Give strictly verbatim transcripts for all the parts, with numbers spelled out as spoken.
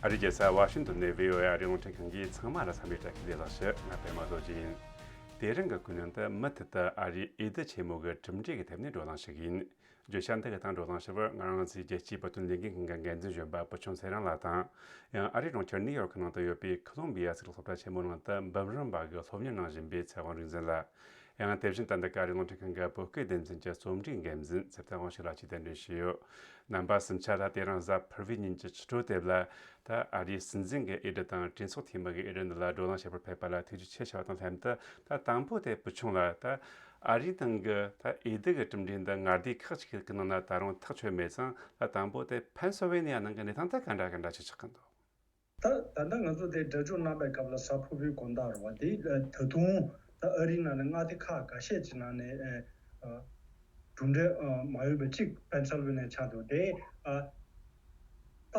ཨ་རིའི་རྒྱལ་ས་ཝ་ཤིང་ཏོན་ནས་བྷི་ཨོ་ཨེ་ཨ་རིའི་རླུང་འཕྲིན་ཁང་གིས་ཚང་མ་ལ་འཚམས་འདྲི་བཀྲ་ཤིས་བདེ་ལེགས་ཞུ། ང་པད་མ་རྡོ་རྗེ་ཡིན། དེ་རིང་གི་ཀུན་སློང་དེ་མུ་མཐུད་དུ་ཨ་རིའི་འོས་བསྡུ་ཆེན་མོ་གི་གྲུབ་འབྲས་ཀྱི་ཐད་ནས་བགྲོ་གླེང་ཞིག་ཡིན། བརྗོད་བྱ་འདི་གི་སྟེང་བགྲོ་གླེང་ཞུ་བར་ང་རང་ཚོའི་རྒྱལ་སྤྱིའི་བོད་དོན་ལས་འགུལ་ཁང་གི་འགན་འཛིན་གཞོན་པ་བུ་ཆུང་ཚེ་རིང་ལགས་དང་། ཡང་ཨ་རིའི་གྲོང་ཁྱེར་ནིའུ་ཡོག་གི་ནང་དུ་ཡོད་པའི་ཁོ་ལོམ་བི་ཡ་གཙུག་ལག་སློབ་གྲྭ་ཆེན་མོའི་ནང་དུ་འབུམ་རམས་པ་གི་སློབ་གཉེར་གནང་བཞིན་པའི་ཚེ་དབང་རིག་འཛིན་ལགས། ཡང་དེ་བཞིན་ད་ལྟ་ཨ་རིའི་རླུང་འཕྲིན་ཁང་གི་བོད་སྐད་སྡེ་ཚན་གྱི་རྩོམ་སྒྲིག་འགན་འཛིན་ཚེ་བརྟན་དབང་ཕྱུག་ལགས་བཅས་གདན་འདྲེན་ཞུས་ཡོད། རྣམ་པ་གསུམ་ཆ་ད་དེ་རིང་གཟའ་ཕུར་བུའི་ཉིན་གྱི་ཕྱི་དྲོ་དེ་ལ་ད་ཨ་རིའི་སྲིད་འཛིན་གྱི་འོས་བསྡུ་དང་གྲོས་ཚོགས་འཐུས་མི་གི་འོས་བསྡུ་འདི་ལ་བགྲོ་གླེང་བྱེད་པར་ཕེབས་པ་ལ་ཐུགས་རྗེ་ཆེ་ཞུ་བ་དང་ལྷན་དུ། ད་དང་པོ་དེ་བུ་ཆུང་ལགས། ད་ཨ་རིའི་ནང་གི་ད་འོས་བསྡུ་གི་གྲུབ་འབྲས་འདི་མངའ་སྡེ་ཁག་ཅིག་གི་ནང་ན་ད་རུང་ཐག་ཆོད་མེད་ཙང་། ད་དང་པོ་དེ་ཕེན་སིལ་ཝེ་ནི་ཡ་ནང་གི་གནས་སྟངས་ད་ག་འདྲ་ག་འདྲ་ཅིག་ཆགས་ཀྱི་འདུག་ད་ད་ལྟ་ང་ཚོ་དེ་སྒྲ་སྒྱུར་གནང་པའི་སྐབས་ལ་གཟའ་ཕུར་བུའི་དགོང་དག་རེད་བ། དེ་ད་དུང་ད་ཨ་རིའི་ནང་ནས་མངའ་སྡེ་ཁག་འགའ་ཤས་ཀྱི་ནང་ནས་ཨ་གྲུབ་འབྲས་ཨ་མ་ཡོད་པའི་གཅིག་པེན་སིལ་ཝེ་ནི་ཡ་ཆགས་འདུག་དེ་ཨ་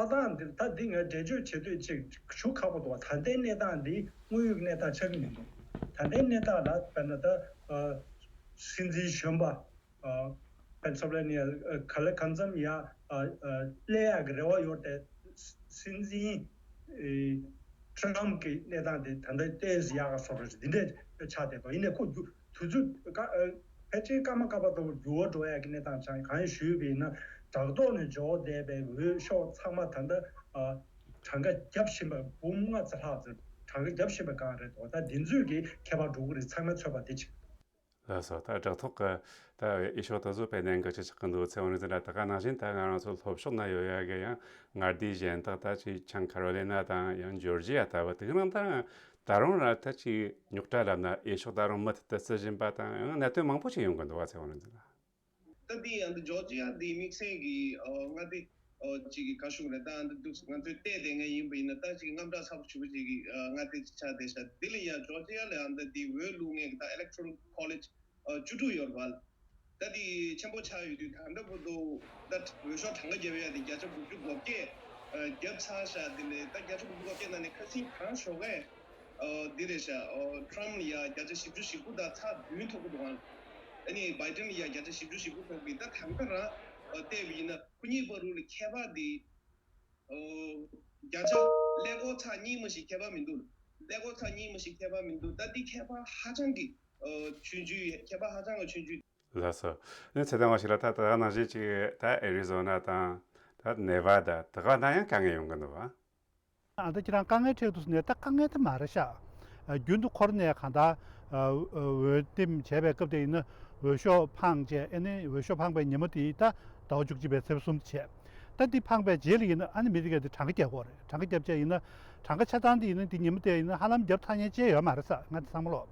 ལྟ་སྟངས་འདི་ད་འདི་ངས་འགྲེལ་བརྗོད་བྱེད་དུས་ཅིག་ཞུ་ཁག་པོ་འདུག་ད་ལྟའི་གནས་སྟངས་འདི་དངོས་ཡོད་ཀྱི་གནས་སྟངས་ཆགས་ཀྱི་མི་འདུག་ད་ལྟའི་གནས་སྟངས་ལ་དཔེར་ན་ད་ཨ་སྲིད་འཛིན་གཞོན་པ་ཨ་པེན་སིལ་ཝེ་ནི་ཡ་ག་ལེ་གང་འཚམ་ཡ་ཨ་ཨ་སླེབས་ཡག་གི་རེ་བ་ཡོད་དེ། སྲིད་འཛིན་ཨེ་ཊམ་གྱི་གནས་སྟངས་དེ་ད་ལྟ་ཏོག་ཙམ་ཡག་ག་སོང་རེད། འདི་འདྲས་ཆགས་བསྡད་འདུག་ཡིན་ནའི་ཁོ་རྒྱུ་དུས་ཚོད་ཀ་ཨ་ཕལ་ཆེར་སྐར་མ་སྐར་མ་ལྟ་བུ་འགྱུར་བ་འགྲོ་ཡག་གི་གནས་སྟངས་ཆགས། གང་ཡིན་ཞུས་པ་ཡིན་ན་དྲ་ཐོག་ནས་འབྱོར་བསྡད་པའི་འོས་ཤོག་ཚང་མ་ད་ལྟ་ཨ་གྲངས་ཀ་བརྒྱབ་བཞིན་པ་འབུམ་ལྔ་ཙམ་ལྷག་ཙམ་གྲངས་ཀ་བརྒྱབ་བཞིན་པ་གང་རེད་འདུག་ད་འདི་ཚོས་ཀྱི་ཁྱད་པར་འགྲོ་གི་རེད། ཚང་མས་ཚོད་དཔག་འདི་བྱེད། ལགས་སོ། ད་དྲ་ཐོག་གི་ད་འོས་ཤོག་དེ་ཚོ་དཔེ་གནད་འགག་ཅིག་ཆགས་ཀྱི་འདུག་ཚེ་དབང་རིག་འཛིན་ལགས། ད་ག་ནང་བཞིན་ད་ང་རང་ཚོ་ལྷོ་ཕྱོགས་ན་ཡོད་ཡ་གི་ཡང་མངའ་སྡེ་གཞན་དག་ད་ཅིག་བྱང་ཁ་རོ་ལི་ན་དང་ཡང་ཇོར་ཇི་ཡ་ལྟ་བུ་དེ་ག་ནང་ད་ད་རུང་ར་ད་ཅིག་རྙོག་དྲ་ལབ་ན་འོས་ཤོག་ད་རུང་མུ་མཐུད་དུ་བརྩི་བཞིན་པ་དང་ཡང་གནད་དོན་མང་པོ་ཞིག་ཡོང་གི་འདུག་བ། ཚེ་དབང་རིག་འཛིན་ལགས། ད་འདི་ཡང་འདི་ཇོར་ཇི་ཡ་འདི་དམིགས་བསལ་གྱི་ཨ་མངའ་སྡེ་ཨ་གཅིག་གི་ཁ་ཤུགས་རེད། ད་འདི་འདུག་ང་ཚོས་བལྟས་བསྡད་མཁན་ཡིན་པ་ཡིན་ན་ད་ཅིག་དངངས་སྐྲག་ཚ་པོ་ཞེ་པོ་ཅིག་གི་ཨ་མངའ་སྡེ་ཅིག་ཆགས་བསྡད་ཤག་དེ་ལ་ཡང་ཇོར་ཇི་ཡ་ལ་ཡང་ད་འདི་འོས་བླུག་མཁན་གྱི་ད་ཨི་ལེག་ཊོ་རལ་ཁོ་ལེཇ་ཨ་བཅུ་དྲུག་ཡོད་རེད་བ། ད་འདི་ཆེན་པོ་ཆགས་ཡོད་དུས་ད་ལྟ་བར་དུ་ད་འོས་ཤོག་གྲངས་ཀ་བརྒྱབ་ཡ་དེ་བརྒྱ་ཆ་དགུ་བཅུ་གོ་བརྒྱད་ཨ་བརྒྱབ་ཚར་ཤག་དེ་ལས་ད་བརྒྱ་ཆ་དགུ་བཅུ་གོ་བརྒྱད་ནང་ནས་ཁ་སང་གང་ཤོག་གས་ཨ་འདི་རེད་ཤག་ཨ་ཊམ་ལ་ཡ་བརྒྱ་ཆ་བཞི་བཅུ་ཞེ་དགུ་དང་ཚེག་བདུན་ཐོབ་ཀྱི་འདུག་ཨ་ནི་བྷའི་ཌེན་ལ་ཡ་བརྒྱ་ཆ་བཞི་བཅུ་ཞེ་དགུ་ཐོབ་ཀྱི། ད་ད་ལྟ་རང་ཨ་བལྟས་པ་ཡིན་ན་ཁོ་གཉིས་བར་དུ་ལ་ཁྱད་པར་འདི་ཨ་བརྒྱ་ཆ་ཀླད་ཀོར་ཚེག་གཉིས་མ་ཞིག་ཁྱད་པར་མི་འདུག་ཀླད་ཀོར་ཚེག་གཉིས་མ་ཞིག་ཁྱད་པར་མི་འདུག་ད་འདི་ཁྱད་པར་ཧ་ཅང་གི་ཨ་ཆུང་ཆུང་ཡོད། ཁྱད་པར་ཧ་ཅང་གི་ཆུང་ཆུང་། ལགས་སོ། ནི་ཚེ་བརྟན་དབང་ཕྱུག་ལགས། ད་ད་ག་ནང་བཞིན་ཅིག་ད་ཨེ་རི་ཛོ་ན་དང་ད་ནེ་ཝ་ཌ་དེ་ག་ན་ཡང་དཀའ་ངལ་ཡོང་གི་འདུག་བ། ཨ་ད་ཁྱེད་རང་དཀའ་ངལ་འཕྲད་འདུག་ཟེར་ནས་ད་དཀའ་ངལ་དེ་མ་རེད་ཤག་རྒྱུན་དུ་ཁོ་རང་ནས་གང་ལྟར་འོས་འདེམས་བྱས་པའི་སྐབས་དེ་ཡིན་ན་འོས་ཤོག་འཕངས་བྱས། ཨ་ནི་འོས་ཤོག་འཕངས་པའི་ཉིན་མོ་དེ་ད་ཟླ་བ་བཅུ་གཅིག་པའི་ཚེས་པ་གསུམ་བྱས། ད་འདི་འཕངས་པའི་རྗེས་ལ་ཡིན་ན་ཨ་ནི་མི་དེ་གས་དེ་གྲངས་ཀ་རྒྱག་དགོས་རེད། གྲངས་ཀ་རྒྱབ་བྱས་ཡིན་ན་གྲངས་ཀ་ཆ་ཚང་དེ་ཡིན་ན་འདི་ཉིན་མོ་དེ་ཡིན་ན་ཧ་ལམ་རྒྱབ་ཐག་ཉེ་ཅི་ཡོད་མ་རེད་ས། ང་དེ་ཚང་མ་ལོག་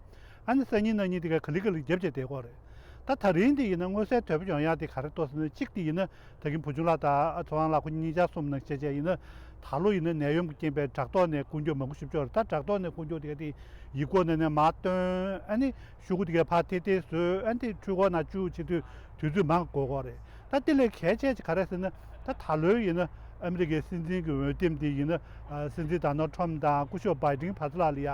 ཨ་ནི་སང་ཉིན་གནངས་ཉིན་དེ་གས་ག་ལེ་ག་ལེ་རྒྱབ་བྱས་བསྡད་དགོས་རེད། ད་ད་རིང་དེ་ཡིན་ན་མངོན་གསལ་དོད་པོ་ཡོང་ཡག་དེ་ག་རེ་འདུག་ཟེར་ན། གཅིག་དེ་ཡིན་ན་ད་གིན་བུ་ཆུང་ལགས་དང་ཨ་ཚེ་དབང་ལགས་ཁོ་གཉིས་ཆ་གསུམ་ནང་བྱས་བྱས་ཡིན་ན་ད་ལོ་ཡིན་ན་ནད་ཡམས་ཀྱི་རྐྱེན་པས་དྲ་ཐོག་ནས་སྐུ་འགྱུར་མང་པོ་ཞིག་བྱུང་རེད། ད་དྲ་ཐོག་ནས་སྐུ་འགྱུར་དེ་ག་དེ་ཡིག་སྐོགས་ནང་ནས་མར་བཏོན། ཨ་ནི་ཤོག་གུ་དེ་ག་ཕར་ཐེ་ཐེ་བཟོས། ཨ་ནི་དེ་འཕྲུལ་འཁོར་ནང་བཅུག་བྱེད་དུས་དུས་ཚོད་མང་དགོས་དགོས་རེད། ད་དེ་ལས་གལ་ཆེ་ཆེ་ག་རེ་ཟེར་ན། ད་ད་ལོའི་ཡིན་ན་ཨ་མི་རི་ཀའི་སྲིད་འཛིན་གྱི་འོས་འདེམས་དེ་ཡིན་ན་ཨ་སྲིད་འཛིན་ཌོ་ནལ་ཊམ་དང་སྐུ་ཞབས་བྷའི་ཌེན་བར་དུ་ལ་ལ་ཡ་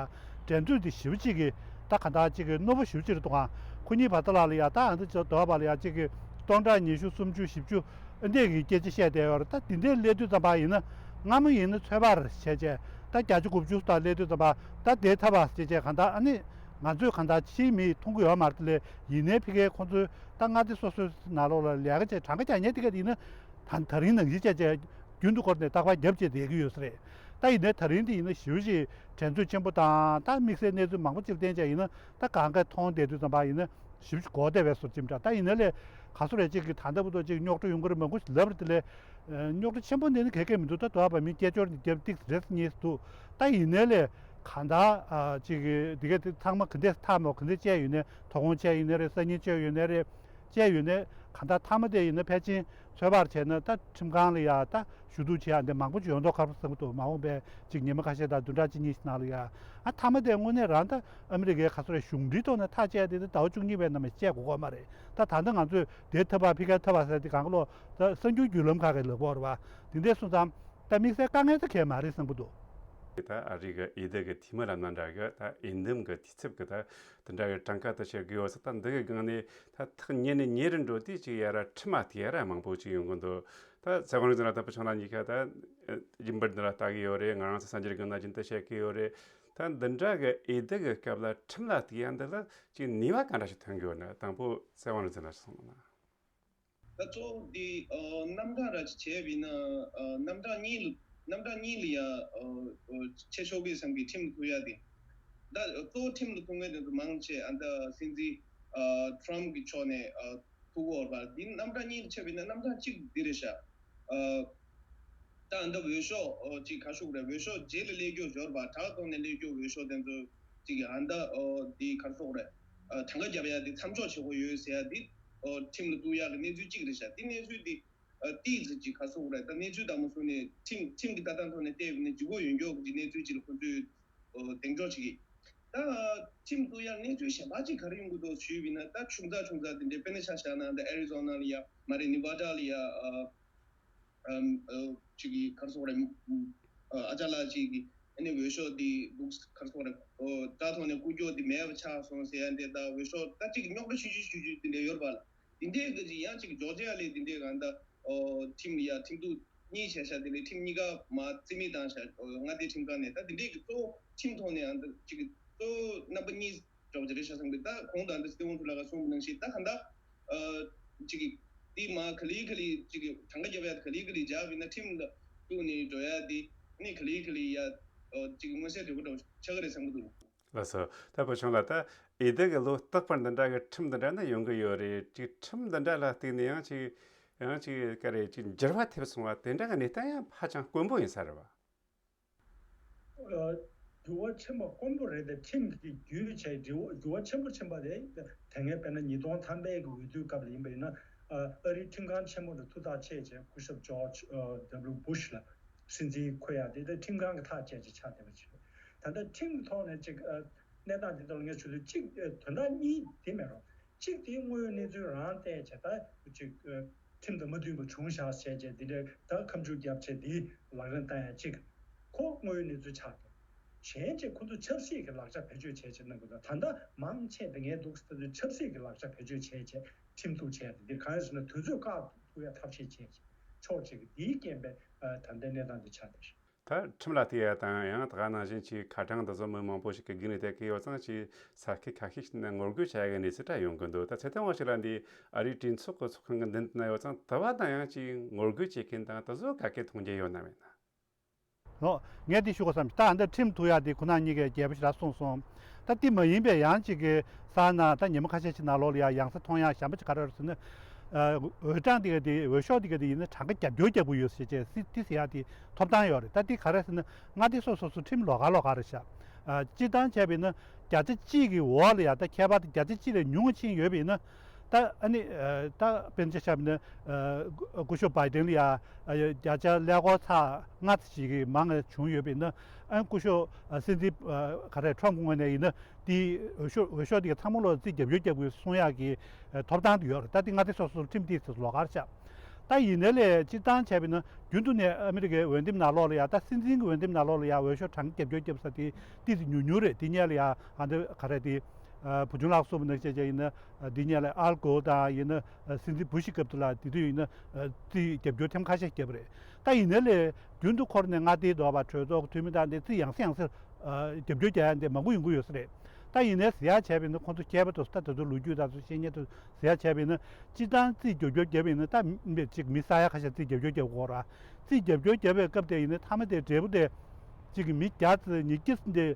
འགྲན་རྩོད་དེ་ཞེ་པོ་ཅིག་གི་ད་ག་འདྲ་ཅིག་གི་རྣོ་པོ་ཞེ་པོ་ཅིག་རེད་འདུག་ག་ཁོ་གཉིས་བར་དུ་ལ་ལ་ཡ་ད་ཨ་འདི་ཅིག་འདོད་པ་ལ་ཡ་ཅིག་གི་སྟོང་ཕྲག་ཉི་ཤུ་སུམ་ཅུ་བཞི་བཅུ་འདི་གི་སྐད་ཆ་བཤད་བསྡད་ཡོད་རེད། ད་དེ་འདྲའི་སླེབས་དུས་ཙམ་པ་ཡིན་ན་སྔ་མོ་ཡིན་ན་ཚོད་དཔག་བྱས་བྱས་ད་བརྒྱ་ཆ་དགུ་བཅུ་ཙམ་སླེབས་དུས་ཙམ་པ་ད་དེ་ཐབས་བྱས་བྱས་གང་ལྟར་ཨ་ནི་ང་ཚོས་གང་ལྟར་ཕྱིའི་མིས་མཐོང་གི་ཡོད་མ་རེད། དེ་ལས་ཡིན་ནའི་ཕ་གིའི་ཁོང་ཚོས་ད་མངའ་སྡེ་སོ་སོའི་ནང་ལོགས་ལ་ལས་ཀ་བྱས་གྲངས་ཀ་རྒྱག་མཁན་དེ་ག་དེ་ཡིན་ན་ད་ད་རིང་ནང་བཞིན་བྱས་བྱས་རྒྱུན་དུ་སྐོར་ནས་རྟག་པར་རྒྱབ་བྱས་བསྡད་ཀྱི་ཡོད་ས་རེད། ད་ཡིན་ནའི་ད་རིང་དེ་ཡིན་ན་ཞེ་པོ་ཅིག་འགྲན་རྩོད་ཆེན་པོ་དང་ད་དམིགས་བསལ་གནས་ཚུལ་མང་པོ་ཅིག་བསྟན་བྱས་ཡིན་ན་ད་གང་ག་མཐོང་བསྡད་དུས་ཙམ་པ་ཡིན་ན། ཞིབ་གོ་བདེ་བའི་བཟོ་ཅིག་འདྲ། ད་ཡིན་ན་ལས་ག་ཚོད་རེད་ཅིག་གི་ད་ལྟ་བུ་དོ་ཅིག་རྙོག་དྲ་ཡོང་གི་རེད་མང་པོ་ཞིག་ལབ་རེད། དེ་ལས་རྙོག་དྲ་ཆེན་པོ་འདི་ནི་ག་གེ་མི་འདུག་ད་དུ་བ་བ་མི་སྐད་ཅོར་འདི་རྒྱབ་ཏིག་རེད་གཉིས་སུ་འདུག་ད་ཡིན་ན་ལས་གང་ལྟར་ཅིག་གི་འདི་ག་དེ་ཚང་མ་ག་འདྲས་ཐག་མོ་ག་འདྲས་བཅད་ཡོད་ནས་དོ་དགོང་བཅད་ཡོད་ནས་རེད། སང་ཉིན་བཅད་ཡོད་ནས་རེད། བཅད་ཡོད་ནས་གང་ལྟར་མཐའ་མ་དེ་ཡིན་ན་ཕལ་ཆེར་ཚོད་དཔག་བྱས་ན་ད་ཁྲིམས་ཁང་ལ་ཡ་ད་ཞུ་གཏུག་བྱེད་ཡ་འདི་མང་པོ་ཅིག་ཡོང་མདོག་ཁ་པོ་བཟོ་གི་འདུག་མ་འོངས་པའི་ཅིག་ཉི་མ་ཁ་ཤས་དང་བདུན་ཕྲག་གཅིག་གཉིས་ཤིག་ནང་ལ་ཡ། ཨ་མཐའ་མ་དེ་དངོས་གནས་རང་ད་ཨ་མི་རི་ཀའི་ག་ཚོད་རེད་གཞུང་འབྲེལ་ཐོག་ནས་ཐག་བཅད་དེ་ད་ཟླ་བ་བཅུ་གཉིས་པའི་ནང་མ་བཅད་དགོས་ཀྱི་མ་རེད། ད་ད་ལྟ་ང་ཚོས་དེ་ཐབས་པ་ཕི་ཁ་ཐབས་པ་ཟེར་དེ་གང་ག་ལོ་ད་གསར་འགྱུར་བརྒྱུད་ལམ་ཁག་གིས་ལབ་ཀྱི་ཡོད་རེད་བ། དེ་འདྲས་སོང་ཙང་ད་དམིགས་བསལ་དཀའ་ངལ་ད་གང་ཡང་མ་རེད་བསམ་གྱི་འདུག་ད་ཨ་རི་གི་འོས་བསྡུ་གི་འཐུས་མི་ལབ་ན་འདྲ་གི། ད་འོས་འདེམས་གི་འཐུས་ཚབ་གི་ད་དེ་འདྲ་གི་གྲངས་ཀ་དེ་བཤད་གི་ཡོད་ས། ད་འདི་གི་སྒང་ནས་ད་ཐག་ཉེ་ནས་ཉེ་རུ་འགྲོ་དུས་ཅིག་ཡ་ར་ཁྲིམས་ལ་བལྟས་ཡ་ར་མང་པོ་ཅིག་ཡོང་གི་འདུག་ད་ཚེ་དབང་རིག་འཛིན་ལགས་དང་བུ་ཆུང་ལགས་གཉིས་ཀ་ད་རྒྱུན་པར་འདི་ལ་ལྟ་གི་ཡོད་རེད། ང་རང་ཚོ་གསར་འགྱུར་སྒང་ན་རྒྱུན་དུ་བཤད་གི་ཡོད་རེད། ད་འདི་འདྲ་གི་འོས་བསྡུ་གི་སྐབས་ལ་ཁྲིམས་ལ་བལྟས་ཡ་འདི་ལ་ཅིག་ནུས་པ་ག་འདྲ་ཞིག་ཐོན་གི་ཡོད་ན། དང་པོ་ཚེ་དབང་རིག་འཛིན་ལགས་ཞིག་གསུངས་གནང་། ད་གཙོ་བོ་འདི་ཨ་རྣམ་གྲངས་ར་ཅིག་བྱས་པ་ཡིན་ན། ཨ་རྣམ་གྲངས་གཉིས་ལ་རྣམ་གྲངས་གཉིས་ལ་ཡ་ཨ་ཆེ་ཤོས་ཀྱི་བསམ་གྱི་ཁྲིམས་ཐུག་ཡ་དེ། ད་གཙོ་བོ་ཁྲིམས་ལ་ཐུག་མཁན་དེ་ཚོ་མང་ཆེ་ཨ་ད་སྲིད་འཛིན་ཨ་ཊམ་གྱི་ཕྱོགས་ནས་ཨ་ཐུག་གི་ཡོད་རེད་པ། འདི་རྣམ་གྲངས་གཉིས་ལ་ཕྱེ་བ་ཡིན་ན་རྣམ་གྲངས་གཅིག་འདི་རེད་ཤག་ཨ་ད་ཨ་ད་འོས་ཤོག་ཨ་ཅིག་ག་ཞུ་དགོས་རེད། འོས་ཤོག་རྗེས་ལ་སླེབས་རྒྱུ་ཡོད་རེད་པ། དྲག་ཐོག་ནས་སླེབས་རྒྱུ་འོས་ཤོག་དེ་ཚོ་ཅིག་ཨ་ད་ཨ་འདི་ག་རེ་ཟེར་དགོས་རེད། ཨ་གྲངས་ཀ་རྒྱབ་ཡ་དེ་མཚམས་འཇོག་བྱེད་དགོས་ཡོད་ཟེར་ཡ་དེ་ཨ་ཁྲིམས་ལ་གཏུག་ཡག་གི་གནས་ཚུལ་གཅིག་རེད་ཤག་དེ་གནས་ཚུལ་དེ་ཨ་ཏིས་ཅིག་ག་རེ་ཟེར་དགོས་རེད། ད་གནས་ཚུལ་དང་པོ་སོང་ནས་ཁྲིམས་ཁྲིམས་ཀྱི་ལྟ་སྟངས་ཐོག་ནས་བལྟས་པ་ཡིན་ན་ལྗིད་ཁོག་ཡོད་མགྱོགས་ཀྱི་གནས་ཚུལ་ཅིག་ལ་ཁོ་ཚོས་ཨ་གདེང་འཇོག་བྱེད་ཀྱི། ད་ཁྲིམས་གཏུག་ཡག་གནས་ཚུལ་གཞན་པ་ཅིག་ག་རེ་ཡོང་གི་འདུག་ཞུས་པ་ཡིན་ན། ད་ཆུང་ཙག་ཆུང་ཙག་དེ་འདྲའི་དཔེར་ན་ཆ་བཞག་ན་ད་ཨེ་རི་ཛོ་ན་ལ་ཡ་མ་རེད། ནེ་བྷ་ཌ་ལ་ཡ་ཨ་ཨམ་ཨ་ཅིག་གི་ག་རེ་ཟེར་དགོས་རེད། ཨ་ཨ་ཅག་ལགས་ཅིག་གི་ཨ་ནི་འོས་ཤོག་འདི་འདུག་ག་རེ་ཟེར་དགོས་རེད། ཨོ་དྲག་ཐོག་ནས་བསྐུར་རྒྱུ་འདི་མེད་པ་ཆགས་སོང་ཟེར་ཡ་འདི། ད་འོས་ཤོག་ད་ཅིག་རྙོག་དྲ་ཆུང་ཆུང་ཆུང་ཆུང་འདི་འདྲ་ཡོད་རེད་པ། འདི་འདྲའི་གི་ཅིག་ཡང་ཅིག་འཇོག་བྱེད་ཡ་ལས་འདི་འདྲའི་གང་ད་ཨོ་ཁྲིམས་ལ་ཡ་ཁྲིམས་གཏུག་གཉིས་བྱས་ཤག་དེ་ལས་ཁྲིམས་གཉིས་ཀ་མར་རྩིས་མེད་བཏང་ཤག་ཨོ་མངའ་སྡེ་ཁྲིམས་ཁང་ནས། ད་འདི་འདྲའི་གི་གཙོ་བོ་ཁྲིམས་ཐོག་ནས་ཨ་ད་ཅིག་གི་གཙོ་བོ་རྣམ་པ་གཉིས་འཇོག་གི་རེད་ཤག་བསམ་གི། ད་གོང་དུ་ཨ་ད་སྟེ་ཝང་ཕུ་ལགས་ཀྱིས་གསུངས་པ་ནང་བཞིན་ད་གང་ལྟར་ཨ་ཅིག་གི་དེ་མར་ག་ལེ་ག་ལེ་ཅིག་གི་གྲངས་ཀ་རྒྱབ་ཡ་ག་ལེ་ག་ལེ་རྒྱག་པ་ཡིན་ན་ཁྲིམས་ལ་གཏུག་ནས་འགྲོ་ཡ་དེ་ནི་ག་ལེ་ག་ལེ་ཡ་ཨ་ཅིག་མངོན་གསལ་དོད་པོ་འདྲ་པོ་ཆགས་ཀྱི་རེད་བསམ་གི་འདུག་ལགས་སོ། ད་བུ་ཆུང་ལགས། ད་འོས་བསྡུ་གི་ལོ་རྟག་པར་འདི་འདྲ་གི་ཁྲིམས་འདི་འདྲ་ནི་ཡོང་གི་ཡོད་རེད། ཅིག་ཁྲིམས་འདི་འདྲ་ལ་བརྟེན་ནས་ཡང་ཅིག་ཡང་ཅིག་ག་རེ་ཅིག་འགྱུར་བ་ཐེབས་སོང་བ་དེ་འདྲ་གི་གནས་སྟངས་ཡང་ཧ་ཅང་དཀོན་པོ་ཡིན་ས་རེད་པ། ཨ་འགྱུར་བ་ཆེན་པོ་དཀོན་པོ་རེད་དེ། ཁྲིམས་ཀྱི་བརྒྱུད་བྱས་འགྱུར་བ་འགྱུར་བ་ཆེན་པོ་ཕྱིན་པ་རེད། དེ་སྔའི་དཔེར་ན་ཉིས་སྟོང་ཐམ་པའི་གི་འོས་བསྡུའི་སྐབས་ལ་ཡིན་པ་ཡིན་ན། ཨ་ཨ་རིའི་ཁྲིམས་ཁང་ཆེན་མོ་ལ་ཐུགས་ཐག་བཅད་བྱས། སྐུ་ཞབས་ཇོརྗ་ཨ་ཌབ་ལིའུ་བྷུཤ་ལ་སྲིད་འཛིན་འཁོད་ཡ་དེ། ད་ཁྲིམས་ཁང་གི་ཐག་བཅད་བྱས་ཆགས་བསྡད་པ་ཅིག་རེད། ད་ལྟ་ཁྲིམས་ཀྱི་ཐོག་ནས་ཅིག་ཨ་གནས་སྟངས་འདི་ཚོ་ལ་ངས་ཞུ་དུས་གཅིག་ཨ་དོན་དག་གཉིས་དེ་མེད་རུང་། གཅིག་དེ་དངོས་ཡོད་གནས་ཚུལ་རང་བལྟས་བྱས། ད་ཅིག་ཨ་ཁྲིམས་དང་མ་མཐུན་པ་བྱུང་ཤག་བྱས་བྱས་འདི་འདྲའི་ད་ཁ་མཆུ་བརྒྱབ་བྱས་འདི་ལག་ལེན་བསྟར་ཡ་གཅིག་ཁོ་དངོས་ཡོད་གནས་ཚུལ་ཆགས་ཀྱི། གཞན་གཅིག་ཁོ་ཚོ་ཆབ་སྲིད་ཀྱི་ལག་ཆ་བེད་སྤྱོད་བྱས་བྱས་གནང་དགོས། ད་ད་ལྟ་མང་ཆེ་འདི་ངས་འདུག་ཟེར་དུས་ཆབ་སྲིད་ཀྱི་ལག་ཆ་བེད་སྤྱོད་བྱས་བྱས་ཁྲིམས་གཏུག་བྱས་ཏེ། འདིར་གང་ཡིན་ཟེར་ན་དུས་ཚོད་བཀག་ཐུབ་ཡ་ཐབས་ཤེས་བྱས་བྱས་ཆོག་ཅིག་འདིའི་རྐྱེན་པས་ཨ་ད་ལྟའི་གནས་སྟངས་འདི་ཆགས་བསྡད་ཤག་ད་ཁྲིམས་ལ་བལྟས་ཡ་དང་ཡང་ད་ག་ནང་བཞིན་ཅིག་ཁ་གྲངས་འདི་ཚོ་མི་མང་པོ་ཞིག་གི་སྒང་ནས་བལྟས་ཀྱི་ཡོད་ཙང་། ཅིག་ས་ཁུལ་ཁ་ཤས་ཤིག་ནས་ངོ་རྒོལ་བྱ་ཡ་གི་གནས་ཚུལ་འདྲ་ཡོང་གི་འདུག་ད་ཚེ་བརྟན་དབང་ཕྱུག་ལགས་འདི་ཨ་རིའི་གྲོས་ཚོགས་ཀྱི་ཚོགས་ཁང་གི་མདུན་དུ་ན་ཡོད་ཙང་། དེ་བ་དང་ཡང་ཅིག་ངོ་རྒོལ་བྱེད་མཁན་དང་དེ་ཚོ་ག་གེ་མཐོང་རྒྱུ་ཡོད་ན་མེད་ན། ལོ། ངས་འདི་ཞུ་དགོས་བསམ། ད་འདི་ཁྲིམས་ཐུག་ཡ་དེ་ཁོ་ན་གཉིས་ཀས་རྒྱལ་པོ་ཞེ་དྲག་གསུངས་སོང་། ད་དེ་མ་ཡིན་པའི་ཡང་ཅིག་གི་ས་ན་ད་ཉི་མ་ཁ་ཤས་ཤིག་ནང་ལོགས་ལ་ཡ་ཡང་སེ་མཐོང་ཡ་གཞན་པ་ཅིག་ག་རེ་རེད་ཟེར་ན། ཨ་འོས་གྲངས་དེ་ག་དེ་འོས་ཤོག་དེ་ག་དེ་ཡིན་ན་གྲངས་ཀ་རྒྱབ་སྐྱོར་རྒྱག་གི་ཡོད་ཟེར་བྱས་སི་དེ་ཟེར་ཡ་དེ་ཐོབ་ཐང་ཡོད་རེད། ད་དེ་ག་རེ་ཟེར་ན་མངའ་སྡེ་སོ་སོ་སོ་ཁྲིམས་ལོགས་ཀ་ལོགས་ཀ་རེད་ཤག་ཨ་སྤྱིར་བཏང་བྱས་པ་ཡིན་ན་བརྒྱ་ཆ་གཅིག་གི་འོག་ལ་ཡ། ད་ཁྱད་པར་དུ་བརྒྱ་ཆ་གཅིག་ལས་ཉུང་བ་ཕྱིན་ཡོད་པ་ཡིན་ན། ད་ཨ་ནི་ཨ་ད་དཔེར་ན་ཆ་བཞག་པ་ཡིན་ན་ཨ་སྐུ་ཞབས་བྷའི་ཌེན་ལ་ཡ་ཨ་བརྒྱ་ཆ་ཀླད་ཀོར་ཚེག་ལྔ་ཙམ་ཞིག་གི་མང་བ་བྱུང་ཡོད་པ་ཡིན་ན། ཨ་སྐུ་ཞབས་ཨ་སྲིད་འཛིན་ཨ་ག་རེ་ཊམ་གྱི་ངོས་ནས་ཡིན་ན་དེ་འོས་ཤོག་འོས་ཤོག་དེ་ག་ཚང་མ་ལོག་རྩིས་རྒྱབ་སྐྱོར་རྒྱག་དགོས་གསུང་ཡག་གི་ཨ་ཐོབ་ཐང་དེ་ཡོད་རེད། ད་དེ་མངའ་སྡེ་སོ་སོའི་ཁྲིམས་དེ་ཚོ་ལོགས་ཀ་རེད་ཤག་ད་ཡིན་ནའི་ལས་སྤྱིར་བཏང་བྱས་པ་ཡིན་ན་རྒྱུན་དུ་ནས་ཨ་མི་རི་ཀའི་འོས་འདེམས་ནང་ལོགས་ལ་ཡ། ད་སྲིད་འཛིན་གྱི་འོས་འདེམས་ནང་ལོགས་ལ་ཡ་འོས་ཤོག་གྲངས་རྒྱབ་སྐྱོར་བརྒྱབ་ས་དེ་ཏོག་ཙམ་ཉུང་ཉུང་རེད། དེ་སྔོན་ལ་ཡ་ཨ་འདི་ག་རེ་དེ་ཨ་བུ་ཆུང་ལགས་གསུངས་པ་ནང་བཞིན་བྱས་ཡིན་ན། ཨ་འདི་སྔོན་ལ་ཨལ་གོར་དང་ཡིན་ན། ཨ་སྲིད་འཛིན་བུ་ཤི་སྐབས་དེ་ལ་དེ་དུས་ཡིན་ན། ཨ་རྩིས་རྒྱབ་སྐྱོར་ཐེངས་ཁ་ཤས་བརྒྱབ་པ་རེད། ད་ཡིན་ནའི་ལས་རྒྱུན་དུ་ཁོ་རང་ནས་མངའ་སྡེའི་འགྲོ་བ་གྲོས་ཚོགས་འཐུས་མི་དང་དེ་རྩིས་ཡང་སེ་ཡང་སེ་ཨ་རྒྱབ་སྐྱོར་རྒྱག་ཡ་འདི་མང་པོ་ཡོང་གི་ཡོད་ས་རེད། ད་ཡིན་ནའི་ཟེར་ཡ་བྱས་པ་ཡིན་ན་ཁོང་ཚོ་མཁས་པ་དེ་ཚོ་ད་དེ་ཚོ་ལོ་རྒྱུས་དང་དེ་ཚོ་ཤེས་མཁན་དེ་ཚོ་ཟེར་ཡ་བྱས་པ་ཡིན་ན། སྤྱིར་བཏང་རྩིས་རྒྱབ་སྐྱོར་བརྒྱབ་པ་ཡིན་ན་ད་མི་གཅིག་མི་ས་ཡ་ཁ་ཤས་རྩིས་རྒྱབ་སྐྱོར་བརྒྱབ་དགོས་ར། རྩིས་རྒྱབ་སྐྱོར་བརྒྱབ་པའི་སྐབས་དེ་ཡིན་ན་མཐའ་མ་དེ་འབྲས་བུ་དེ་གཅིག་གི་མི་བརྒྱ་ཙམ་ཉིས་བརྒྱ་ཙམ་དེ་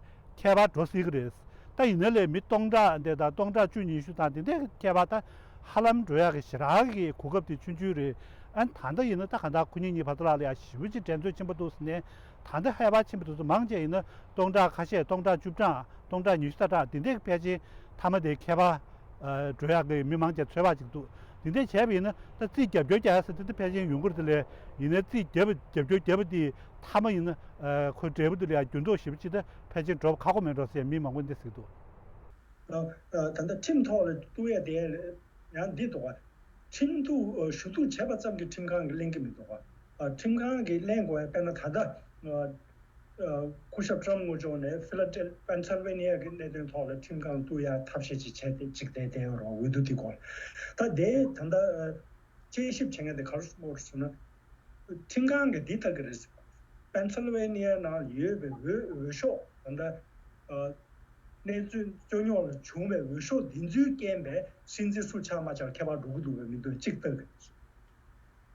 ཁྱད་པར་འགྲོ་སྲིད་ཀྱི་རེད། ད་ཡིན་ནའི་ལས་མི་སྟོང་ཕྲག་དེ་དང་སྟོང་ཕྲག་བཅུ་ཉི་ཤུ་དང་དེ་འདྲའི་ཁྱད་པར་ད་ཧ་ལམ་འགྲོ་ཡག་གི་ཞེ་དྲག་གི་གོ་སྐབས་དེ་ཆུང་ཆུང་རེད། ཨ་ནི་ད་ལྟ་ཡིན་ན་ད་གང་ལྟར་ཁོ་གཉིས་གཉིས་བར་དུ་ལ་ལ་ཡ་ཞེ་པོ་ཅིག་འགྲན་རྩོད་ཆེན་པོ་འདུག་ཟེར་ནས། ད་ལྟ་ཧེ་བག་ཆེན་པོ་དེ་ཚོ་མང་ཆེ་ཡིན་ན་སྟོང་ཕྲག་ཁ་ཤས། སྟོང་ཕྲག་བཅུ་གྲངས། སྟོང་ཕྲག་ཉི་ཤུ་རྩ་གྲངས་དེ་འདྲའི་ཕལ་ཆེར་མཐའ་མ་དེ་ཁྱད་པར་ཨ་འགྲོ་ཡག་གི་མི་མང་ཆེ་ཚོད་དཔག་ཅིག་འདུག་དེ་འདྲ་བྱས་པ་ཡིན་ན་ད་རྩིས་རྒྱབ་སྐྱོར་རྒྱག་ཡ་ཟེར་དེ་ད་ཕལ་ཆེར་ཡོང་གི་རེད། དེ་ལས་ཡིན་ནའི་རྩིས་རྒྱབ་རྒྱབ་སྐྱོར་བརྒྱབ་པ་དེ་མཐའ་མ་ཡིན་ན་ཨ་ཁོའི་འབྲས་བུ་དེ་ལ་ཡ་འགྱུར་ལྡོག་ཞེ་པོ་ཅིག་ད་ཕལ་ཆེར་འགྲོ་བ་ཁག་པོ་མེད་འགྲོ་ཟེར་མི་མང་པོ་འདི་ཟེར་འདུག་ད་ལྟ་ཁྲིམས་ཐོག་ལ་གཏུག་ཡ་དེ་ཡང་འདི་འདུག་ག་ཁྲིམས་གཏུག་ཞུ་གཏུག་བྱས་པ་ཙམ་གྱིས་ཁྲིམས་ཁང་གིས་ལེན་གྱི་མི་འདུག་ག་ཁྲིམས་ཁང་གིས་ལེན་དགོས་ཡ་དཔེར་ན་ད་ལྟ་ སྐུ་ཞབས་ཊམ་ངོ་ཅོག་ནས་ཕི་ལ་ཌེལ་པེན་སིལ་ཝེ་ནི་ཡ་གི་གནད་དོན་ཐོག་ལ་ཁྲིམས་ཁང་གཏུག་ཡ་ཐབས་ཤེས་ཅིག་བྱས་ཏེ་ཅིག་བསྡད་བསྡད་ཡོད་རེད། འོས་བསྡུ་དེ་སྐོར་ད་དེ་ད་ལྟ་དཔྱད་ཞིབ་བྱེད་མཁན་དེ་ག་རེ་གསུངས་པ་རེད་ཟེར་ན། ཁྲིམས་ཁང་གིས་འདི་ལྟ་གི་རེད། པེན་སིལ་ཝེ་ནི་ཡ་ནང་ཡོད་པའི་འོས་འོས་ཤོག་ད་ལྟ་གནས་ཚུལ་རྩོད་རྙོག་ལ་བྱུང་བའི་འོས་ཤོག་འདི་ཚོའི་རྐྱེན་པས་སྲིད་འཛིན་སུ་ཆགས་མ་ཆགས་ཁྱད་པར་འགྲོ་གི་འདུག་པའི་མི་དོན་གཅིག་ལྟ་གི་རེད།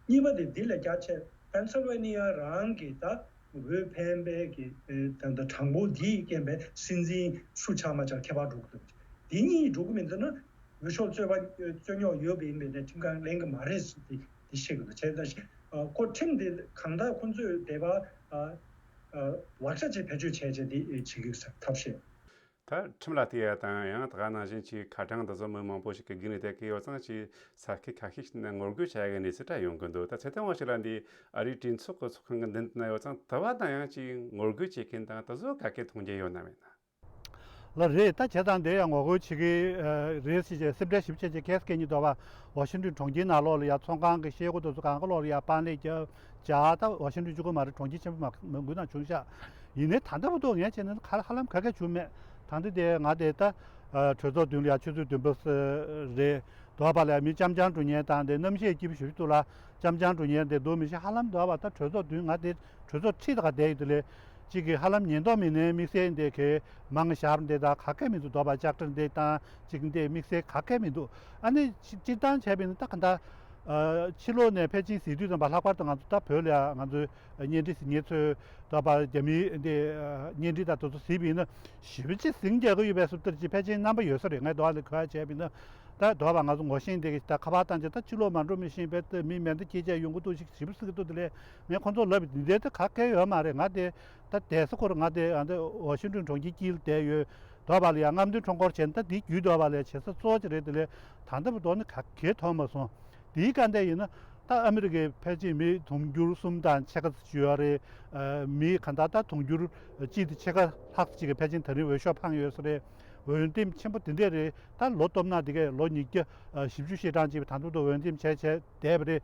གཉིས་པ་དེ་འདི་ལས་རྒྱ་ཆེ། པེན་སིལ་ཝེ་ནི་ཡ་རང་གི་ད་འོས་འཕེན་པའི་གི་ད་ལྟ་གྲངས་འབོར་འདིའི་རྐྱེན་པས་སྲིད་འཛིན་སུ་ཆགས་མ་ཆགས་ཁྱད་པར་འགྲོ་གི་འདུག་འདི་གཉིས་འགྲོ་གི་མི་འདུག་ན། འོས་ཤོག་རྩོད་པ་རྩོད་རྙོག་ཡོད་པ་ཡིན་པས་ན་ཁྲིམས་ཁང་ལེན་གི་མ་རེད་ཟེར་ཏེ་འདི་བཤད་གི་འདུག་བྱས་ཙང་ཁོ་ཁྲིམས་དེ་གང་ལྟར་ཁོ་ཚོས་དེ་བ་ལག་ཆ་ཅིག་བེད་སྤྱོད་བྱས་བྱས་འདི་བྱེད་གི་ཡོད་ཟེར་ཐབས་ཤེས། ད་ཁྲིམས་ལ་བལྟས་ཡ་དང་ཡང་ད་ག་ནང་བཞིན་གྱི་ཁ་གྲངས་འདི་ཚོ་མི་མང་པོ་ཞིག་གི་སྒང་ནས་བསྡད་ཀྱི་ཡོད་ཙང་ཅིག་ས་ཁུལ་ཁ་ཤས་ཤིག་ནས་ངོ་རྒོལ་བྱ་ཡ་གི་གནས་ཚུལ་འདྲ་ཡོང་གི་འདུག་ད་ཚེ་བརྟན་དབང་ཕྱུག་ལགས་འདི་ཨ་རིའི་གྲོས་ཚོགས་ཀྱི་ཚོགས་ཁང་གི་མདུན་དུ་ན་ཡོད་ཙང་དེ་བ་དང་ཡང་ཅིག་ངོ་རྒོལ་བྱེད་མཁན་དང་དེ་ཚོ་ག་གེ་མཐོང་རྒྱུ་ཡོད་ན་མེད་ན། ལགས་རེད། ད་བྱས་ཙང་དེ་ཡང་ངོ་རྒོལ་བྱེད་ཀྱི་རེད་ཟེར་བྱས་སེམས་ཁྲལ་ཞིབ་བྱས་བྱས་ཁས་སྐད་གཉིས་འདུག་པ། ཝ་ཤིང་ཏོན་གྲོང་ཁྱེར་ནང་ལོགས་ལ་ཡ་ཚོང་ཁང་གི་ཤེལ་སྒོ་དེ་ཚོ་གང་ག་ལོགས་ལ་ཡ་སྤང་ལེབ་བརྒྱབ་བྱས། ད་ཝ་ཤིང་ཏོན་གཅིག་པོ་མ་རེད། གྲོང་ཁྱེར་ཆེན་པོ་མང་པོའི་ནང་བྱུང་ཤག་ཡིན་ནའི་ད་ལྟ་བར་དུ་ངས་བྱས་ན་ཧ་ཧ་ལམ་ག་གེ་བྱུང་མེད། ད་ལྟ་དེ་ང་དེ་ད་གྲོས་ཚོགས་མདུན་ལ་ཡ་ཆུ་ཚོད་བདུན་པ་རེད་འདུག་པ་ལ་མི་འཆམ་འཆམ་འགྲོ་མཁན་དང་དེ་གནམ་གཤིས་སྐྱིད་པོ་ཞེ་པོ་འདུག་ལ་འཆམ་འཆམ་འགྲོ་མཁན་དེ་འདུག་མི་ཤེས། ཧ་ལམ་འདུག་པ་ད་གྲོས་ཚོགས་མདུན་ང་དེ་གྲོས་ཚོགས་ཁྲི་དང་བསྡད་ཡོད་དུས་ལས་གཅིག་གིས་ཧ་ལམ་ཉེན་རྟོག་མི་སྣའི་དམིགས་བསལ་འདི་གའི་མང་ཞར་འདི་དང་ག་གེ་མི་འདུག་འདུག་པ་ལྕགས་དྲ་འདི་དང་གཅིག་འདི་དམིགས་བསལ་ག་གེ་མི་འདུག་ཨ་ནི་སྤྱི་སྤྱིར་བཏང་བྱས་པ་ཡིན་ན་ད་ག་འདྲ་ཕྱི་ལོགས་ནས་ཕལ་ཆེར་གཟིགས་དུས་ཙམ་པ་ལྷག་པར་དུ་ང་ཚོ་ད་བོད་ལ་ཡ་ང་ཚོའི་བརྙན་འཕྲིན་གཟིགས་མཁན་ཚོས་འདུག་པ་རྒྱ་མིའི་འདི་བརྙན་འཕྲིན་དང་དེ་ཚོ་གཟིགས་པ་ཡིན་ན་ཞེ་པོ་ཅིག་ཟིང་རྒྱག་གི་ཡོད་པའི་བཟོ་ལྟ་ཅིག་ཕལ་ཆེར་རྣམ་པ་ཡོད་ས་རེད། ངས་འདུག་པ་ལ་གོ་བ་བྱས་པ་ཡིན་ན། ད་འདུག་པ་ང་ཚོ་ངོ་ཤེས་འདི་གི་ད་ཁ་པར་བཏང་རྗེས་ད་ཕྱི་ལོགས་མ་འགྲོ་མི་ཤེས་པའི་ད་མི་མེ་མདའ་སྐྱེལ་བྱས་ཡོང་གི་འདུག་ཞིག་ཞེ་པོ་ཟེར་གི་འདུག་དེ་ལས་ངས་ཁོང་ཚོ་ལབ་པ་འདི་འདྲའི་ད་ག་གེ་ཡོད་མ་རེད། ང་དེ་ད་བསྡད་ས་ཁོ་རང་ང་དེ་ཨ་འདི་ཝ་ཤིང་ཏོན་གྲོང་ཁྱེར་དཀྱིལ་བསྡད་ཡོད། འདུག་པ་ལ་ཡ་རྔམ་སྟོན་ཁྲོམ་སྐོར་བྱས་ན་ད་འདི་བརྒྱུད་འདུག་པ་ལ་བྱེད་ས་གཙོ་བོ་ཅིག་རེད། དེ་ལས་ད་ལྟ་བར་དུ་ནི་ག་གེ་མཐོང་མ་སོང་། དེའི་སྐབས་དེ་ཡིན་ན་ད་ཨ་མི་རི་ཀའི་ཕལ་ཆེར་མི་དུང་ཕྱུར་གསུམ་དང་ཕྱེད་ཀ་ཙམ་ཡོད་རེད། མི་ག་འདྲ་ད་དུང་ཕྱུར་གཅིག་དང་ཕྱེད་ཀ་ལྷག་ཅིག་གི་ཕལ་ཆེར་ད་རིང་འོས་ཤོག་འཕངས་ཡོད་ས་རེད། འོས་འདེམས་ཆེན་པོ་དེ་འདྲས་རེད། ད་ལོ་སྟོབས་ན་དེ་གས་ལོ་ཉིས་བརྒྱ་བཞི་བཅུ་ཞེ་གྲངས་ཅིག་ད་དུང་འོས་འདེམས་བྱས་བྱས་བསྡད་པ་རེད།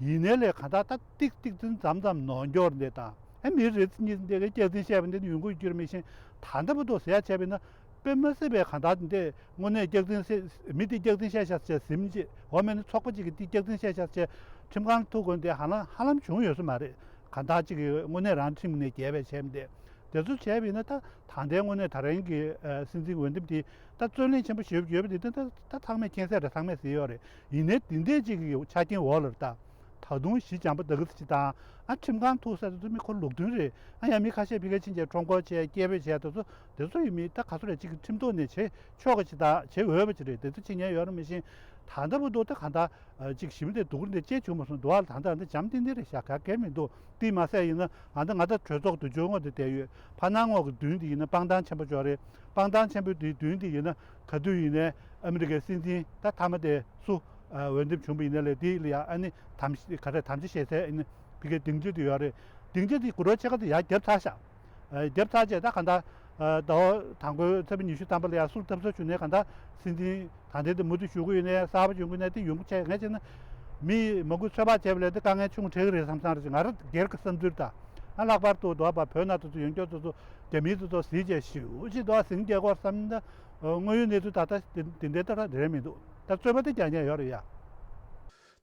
ཡིན་ནའི་ལས་ག་འདྲ་ད་ཏིག་ཏིག་ཙམ་ཙམ་ནོར་འཁྱོག་འདི་དང་ཨ་མི་རེ་གཉིས་འདི་གས་སྐྱག་རྫུན་བཤད་པ་འདི་ནི་ཡོང་གི་ཡོད་རྒྱུ་རེད། མི་ཤེས། ད་ལྟ་བར་དུ་ཟེར་ཡ་བྱས་པ་ཡིན་ན་དཔེ་མ་སྲིད་པའི་ག་འདྲ་འདི་དངོས་གནས་སྐྱག་རྫུན་བཤད་མི་འདི་སྐྱག་རྫུན་བཤད་ཤག་ཟེར་ཟིན་ཅིག་འོ་མེད་ན་ཚོགས་པ་ཅིག་གིས་འདི་སྐྱག་རྫུན་བཤད་ཤག་ཅེས་ཁྲིམས་ཁང་ཐུག་དགོས་འདི་ཧ་ལམ་ཧ་ལམ་བྱུང་ཡོད་ས་མ་རེད། ག་འདྲ་ཅིག་གི་དངོས་གནས་རང་ཁྲིམས་ནས་འགལ་བའི་བྱས་མི་འདི། དེ་ཚོ་བྱས་པ་ཡིན་ན་ད་ད་ལྟའི་དངོས་གནས་ད་རིང་གི་ཨ་སྲིད་འཛིན་འོས་འདེམས་དེ་ད་རྩོད་གླེང་ཆེན་པོ་ཞེ་པོ་ཡོད་པ་དེ་ད་ད་ཚང་མས་མཁྱེན་གསལ་རེད། ཚང་མས་ཟེར་ཡོད་རེད། ཡིན་ནའི་དེ་འདྲའི་ཅིག་གི་ཆ་རྐྱེན་འོག་ལ་ད་ད་དུང་གཞི་འགྱམ་པོ་ད་གི་ཚོད་ཅིག་དང་ཨ་ཁྲིམས་ཁང་ཐུག་ས་དེ་ཚོ་མི་ཁོ་ལུགས་མཐུན་རེད། ཨ་ཡང་མི་ཁ་ཤས་ཕ་གིར་ཕྱིན་བྱས་ཁྲོམ་སྐོར་བྱས་སྐད་འབོད་བྱས་དེ་ཚོ་དེ་ཚོ་ཡིན་མིན་ད་ག་ཚོད་རེད། ཅིག་གི་ཁྲིམས་ཐོག་ནས་བྱེད་ཆོག་གི་ཅིག་དང་བྱེད་འོས་པ་ཅིག་རེད། དེ་ཚོ་བྱེད་མཁན་ཡོད་རེད། མི་ཤེས། ད་ལྟ་བར་དུ་ད་ག་འདྲ་ཨ་ཅིག་ཞི་མི་དེ་སྡུག་རུ་འདི་ཅེས་བྱུང་མ་སོང་། འདུག་ཨ་ད་ལྟ་འདི་འཇམ་ཏིང་ཏིང་རེད་ཤག་ག་གེ་མི་འདུག་དེ་མ་ཟད་ཡིན་ན་ང་ད་ང་ད་གྲོས་ཚོགས་དུ་ཇོ་ངོ་དེ་བསྡད་ཡོད། ཕ་ནང་ངོ་གི་མདུན་དེ་ཡིན་ན་སྤང་ཐང་ཆེན་པོ་ཅིག་རེད། སྤང་ཐང་ཆེན་པོའི་དེའི་མདུན་དེ་ཡིན་ན་ག་དུས་ཡིན་ནའི་ཨ་མི་རི་ཀའི་སྲིད་འཛིན་ད་མཐའ་མ་དེ་སུ་ཨ་འོས་འདེམས་བྱུང་བ་ཡིན་ན་ལས་དེ་ལ་ཡ་ཨ་ནི་དམ་ག་རེ་དམ་བཅའ་བཞེས་སའི་ཨ་ནི་ཕ་གིའི་སྡིངས་ཆ་དེ་ཡོད་རེད། སྡིངས་ཆ་དེ་གུ་རོ་ཕྱེད་ཀ་དེ་ཡར་བརྒྱབ་ཚར་ཤག་ཨ་རྒྱབ་ཚར་རྗེས་ད་ག་འདྲ་ཨ་ཟླ་བ་དང་པོའི་ཚེས་པ་ཉི་ཤུ་ཐམ་པ་ལ་ཡ་སུ་ཐབས་ཟབ་བྱུང་ནས་ག་འདྲ་སྲིད་འཛིན་ད་ལྟའི་དེ་མུ་མཐུད་བཞུགས་ཀྱི་ཡོད་ནའི་གསར་པ་བྱུང་གི་ནའི་དེ་ཡོང་གི་བྱས། ངས་བྱས་ན་མི་མང་པོས་ཚོད་དཔག་བྱས་པ་ལས་དེ་དཀའ་ངལ་ཆུང་དྲགས་ཀྱི་རེད་བསམ་བསམ་རེད། ང་རང་སྒེར་གྱི་བསམ་ཚུལ་ད་ཨ་ལྷག་པར་དུ་འདུག་པ་བོད་ནང་དུ་ཚོ་ཡོང་མཁན་ཚོ་ཚོ་རྒྱ་མིའི་ཚོ་ཚོ་གཟིགས་བྱས་ཞེ་པོ་ཅིག་འདུག་ཟིང་རྒྱག་གི་རེད་བསམ་ན་དངོས་ཡོད་གནས་ཚུལ་ད་ལྟ་དེ་དེ་འདྲའི་ལྟར་རེད་མི་འདུག་ད་རྩོད་པ་དེ་རྒྱག་མཁན་ཡོད་རེད་ཡ།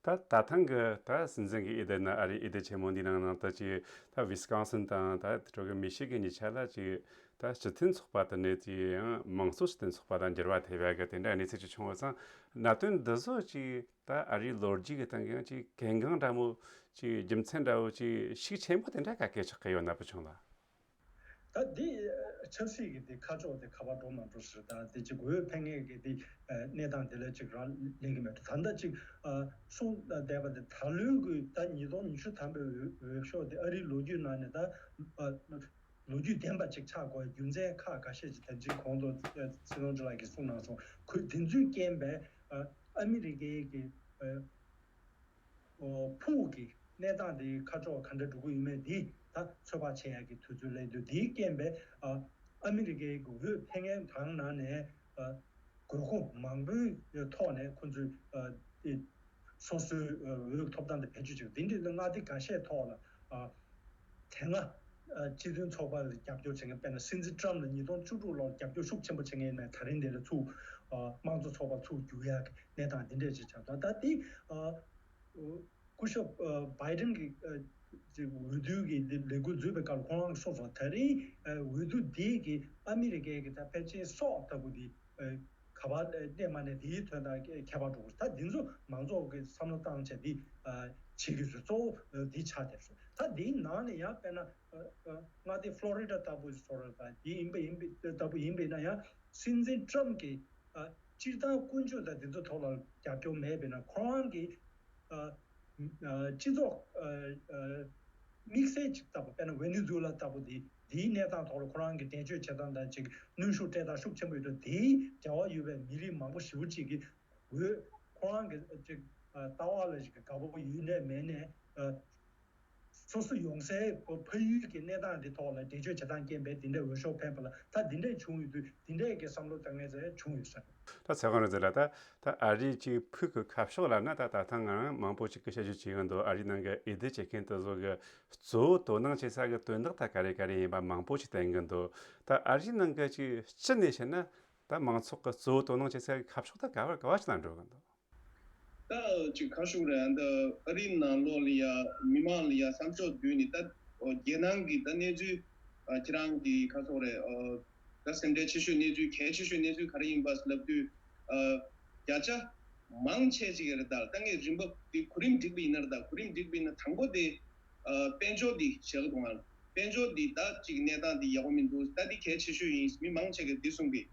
ད་ད་ཐེངས་ཀྱི་ད་སྲིད་འཛིན་གྱི་འོས་བསྡུ་ནི་ཨ་རིའི་འོས་བསྡུ་ཆེན་མོ་འདིའི་ནང་ནང་ད་ཅིག་ད་ཝི་སི་ཀོན་སིན་དང་ད་དེ་འཕྲོ་གི་མི་ཤི་གི་ཉེ་ཆར་ལ་ཅིག་ད་སྤྱི་མཐུན་ཚོགས་པ་དེ་ནས་ཅིག་ཡང་དམངས་གཙོ་སྤྱི་མཐུན་ཚོགས་པ་དང་འགྱུར་བ་ཐེབས་ཡ་གི་དེ་འདྲ་གནས་ཚུལ་ཅིག་བྱུང་བ་ཙང་གནད་དོན་འདི་ཚོ་ཅིག་ད་ཨ་རིའི་ལོ་རྒྱུས་ཀྱི་སྟེང་གི་ཡང་ཅིག་གལ་འགངས་འདྲ་མོ་ཅིག་རྒྱུ་མཚན་འདྲ་བོ་ཅིག་ཤུགས་ཆེན་པོ་དེ་འདྲ་ག་གེ་ཆགས་ཀྱི་ཡོད་ན་བུ་ཆུང་ལགས། ད་འདི་ཆབ་སྲིད་ཀྱི་འདི་ཁ་ཕྱོགས་དེ་ག་པར་འགྲོ་མ་འགྲོ་ཟེར། ད་དེ་ཅིག་འོས་འཕེན་མཁན་གྱི་འདི་གནས་སྟངས་དེ་ལ་ཅིག་རག་ལས་ཀྱི་མེད། ད་ལྟ་ཅིག་གསུངས་བསྡད་པ་དེ་ད་ལོའི་གི་ད་ཉིས་སྟོང་ཉི་ཤུ་ཐམ་པའི་འོས་འོས་ཤོག་དེ་ཨ་རིའི་ལོ་རྒྱུས་ནང་ནས་ད་ལོ་རྒྱུས་ལྡན་པ་ཅིག་ཆགས་དགོས་རྒྱུ་མཚན་ཁག་འགའ་ཤས་ཅིག་ད་ཅིག་གོང་དུ་ཚེ་རིང་ལགས་ཀྱིས་གསུངས་གནང་སོང་། ཁོས་དེ་ཚོའི་རྐྱེན་པས་ཨ་མི་རི་ཀའི་གི་ཕུགས་ཀྱི་གནས་སྟངས་དེ་ཁ་ཕྱོགས་ག་འདྲ་འགྲོ་གི་ཡོད་མེད་དེ་ད་ཚོད་དཔག་བྱེད་ཡག་གི་དུས་ཚོད་སླེབས་དུས་དེའི་རྐྱེན་པས་ཨ་མི་རི་ཀའི་གི་འོས་འཕེན་མཁན་གྲངས་ནང་ནས་དགོས་མཁོ་མང་པོའི་ཐོག་ནས་ཁོ་ཚོས་སོ་སོའི་འོས་ཐོབ་ཐང་དེ་བེད་སྤྱོད་བྱེད། དེ་འདྲའི་མངའ་སྡེ་འགའ་ཤས་ཐོག་ལ་དེ་སྔ་ སྤྱི་མཐུན་ཚོགས་པ་ལ་རྒྱབ་སྐྱོར་བྱེད་མཁན། དཔེར་ན་སྲིད་འཛིན་ཊམ་ལ་ཉིས་སྟོང་བཅུ་དྲུག་ལོར་རྒྱབ་སྐྱོར་ཤུགས་ཆེན་པོ་བྱེད་མཁན་ཡིན་ན། ད་རིང་འདི་ལ་ཚུར་དམངས་གཙོ་ཚོགས་པ་ཚུར་བསྒྱུར་ཡག་གི་གནས་སྟངས་འདི་འདྲས་ཅིག་ཆགས་སོང་། ད་དེ་སྐུ་ཞབས་བྷའི་ཌེན་གྱི་འོས་བསྡུ་གི་ལས་འགུལ་འཛུལ་བའི་སྐབས་ལ་ཁོང་རང་གིས་གསུངས་སོང་། ད་རིང་འོས་བསྡུ་འདི་གིས་ཨ་མི་རི་ཀའི་གི་ད་ཕལ་ཆེར་སྲོག་ལྟ་བུ་འདི་ག་པར་གནས་མ་གནས་དེའི་དོན་དང་ཁྱད་པར་འགྲོ་གི་རེད། ད་འདི་ཚོ་མང་ཚོགས་ཀྱིས་བསམ་བློ་བཏང་བྱས་འདི་བྱེད་ཀྱི་རེད། གཙོ་བོ་འདི་ཆགས་བསྡད་རེད། ད་འདིའི་ནང་ནས་ཡང་དཔེར་ན་མངའ་སྡེ་ཕློ་རི་ཌ་ལྟ་བུ་བཟོ་འདྲ་དང་འདི་ཡིན་པ་ཡིན་པ་ལྟ་བུ་ཡིན་པ་ཡིན་ན་ཡང་། སྲིད་འཛིན་ཊམ་གྱིས་སྤྱིར་བཏང་ཀུན་སྤྱོད་དང་འདི་ཚོ་ཐོག་ལ་རྒྱབ་སྐྱོར་མེད་པས་ན། ཁོ་རང་གིས་སྤྱི་ཚོགས་དམིགས་བསལ་ཅིག་ལྟ་བུ། དཔེར་ན་ཝེ་ནེ་ཛུ་ལ་ལྟ་བུ་འདི་འདིའི་གནས་སྟངས་ཐོག་ལ་ཁོ་རང་གིས་འགྲེལ་བརྗོད་བྱེད་སྟངས་དང་ཅིག་གནོན་ཤུགས་སྤྲད་སྟངས་ཤུགས་ཆེན་པོ་ཡོད་འགྲོ། དེའི་འབྲེལ་བ་ཡོད་པའི་མི་རིགས་མང་པོ་ཞེ་པོ་ཅིག་གིས་འོས། ཁོ་རང་གི་ཅིག་ལྟ་བ་ལ་ཅིག་དགའ་པོ་ཡོད་ནའི་མེད་ནའི། སོ་སོ་ཡོང་སའི་ཕ་ཡུལ་གྱི་གནས་སྟངས་འདི་ཐོག་ལ་འགྲེལ་བརྗོད་བྱེད་སྟངས་རྐྱེན་པས་འདི་འདྲའི་འོས་ཤོག་འཕེན་པ་ལ། ད་འདི་འདྲས་བྱུང་ཡོད་དུས་འདི་འདྲས་ཀྱི་བསམ་བློ་བཏང་མཁན་ཚོ་བྱུང་ཡོད་ས་རེད། ད་ཚེ་དབང་རིག་འཛིན་ལགས། ད་ད་ཨ་རི་གཅིག་ཕུད་ཀྱི་ཁ་ཕྱོགས་ལབ་ན། ད་ད་ལྟ་ང་རང་མང་པོ་ཅིག་གི་དཔྱད་ཞིབ་བྱེད་ཀྱི་འདུག། ཨ་རིའི་ནང་གི་འོས་བསྡུ་བྱེད་མཁན་དེ་ཚོ་གི་གཙོ་བོ་དོ་སྣང་བྱེད་ས་གི་དོན་དག་ད་ག་རེ་ག་རེ་ཡིན་པ་མང་པོ་ཅིག་བསྟན་གྱི་འདུག། ད་ཨ་རིའི་ནང་གི་ཅིག་སྤྱི་ནས་བཤད་ན། ད་མང་ཚོགས་ཀྱི་གཙོ་བོ་དོ་སྣང་བྱེད་ས་གི་ཁ་ཕྱོགས་ད་ག་བ་ག་བ་ཞིག་ལ་འགྲོ་གི་འདུག། ད་ཅིག་ཁ་ཤུགས་རེད། ཨ་ནི་ཨ་རིའི་ནང་ལོགས་ལ་ཡ་མི་མང་ལ་ཡ་བསམ་ཕྱོགས་བསྡུས་ནས། ད་རྒྱལ་ནང་གི་ད་གནས་ཚུལ། ཨ་ཁྱེད་རང་གི་ཁ་ཕྱོགས་རེད། ཨ་ད་སེམས་ཁྲལ་ཆེ་ཤོས་གནས་ཚུལ། གལ་ཆེ་ཤོས་གནས་ཚུལ་ག་རེ་ཡིན་པ་ལབ་དུས། ཨ་བརྒྱ་ཆ་མང་ཆེ་ཅིག་རེད། ད་ད་ངས་རིམ་པ་འདི་གོ་རིམ་སྒྲིག་པ་ཡིན་ན་རེད། ད་གོ་རིམ་སྒྲིག་པ་ཡིན་ན་དང་པོ་དེ་ཨ་དཔལ་འབྱོར་འདི་བྱེད་གི་འདུག་ཨ། དཔལ་འབྱོར་འདི་ད་ཅིག་གནས་སྟངས་འདི་ཡག་པོ་མི་འདུག། ད་འདི་གལ་ཆེ་ཤོས་ཡིན། མི་མང་ཆེ་གིས་འདི་གསུངས་པས།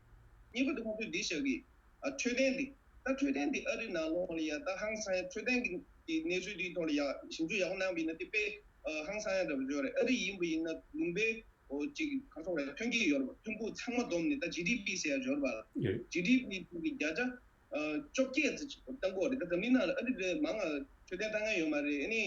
གཉིས་པ་དེ་ཁོང་ཚོས་འདི་བཤད་གི། ཨ་འཕྲོད་བསྟེན་འདི། ད་འཕྲོད་བསྟེན་འདི་ཨ་རིའི་ནང་ལོགས་ལ་ཡ་ད་ཧང་སང་ཡ། འཕྲོད་བསྟེན་གྱི་གནས་ཚུལ་འདིའི་ཐོག་ལ་ཡ་ཞིབ་འཇུག་ཡག་པོ་གནང་བ་ཡིན་ན་དེ་དཔེ་ཨ་ཧང་སང་ཡ་འདྲ་པོ་ཅིག་ཡོད་རེད། ཨ་རི་ཡིན་པ་ཡིན་ན་ལུང་པའི་འོ་ཅིག་ག་རེ་ཟེར་དགོས་རེད། ཐོན་སྐྱེད་ཡོད་རེད་པ། ཐོན་ཁུངས་ཚང་མ་བསྡོམས་ནས་ད་ཇི་ཌི་པི་ཟེར་ཡ་ཡོད་རེད་པ། ཡེ། ཇི་ཌི་པི་གི་བརྒྱ་ཆ་ཨ་བཅོ་བརྒྱད་ཙམ་ཅིག་བཏང་གི་ཡོད་རེད། ད་འཛམ་གླིང་ནང་ལ་ཨ་རི་ལས་མང་ང་འཕྲོད་བསྟེན་ལྟ་མཁན་ཡོད་མ་རེད། ཨ་ནི་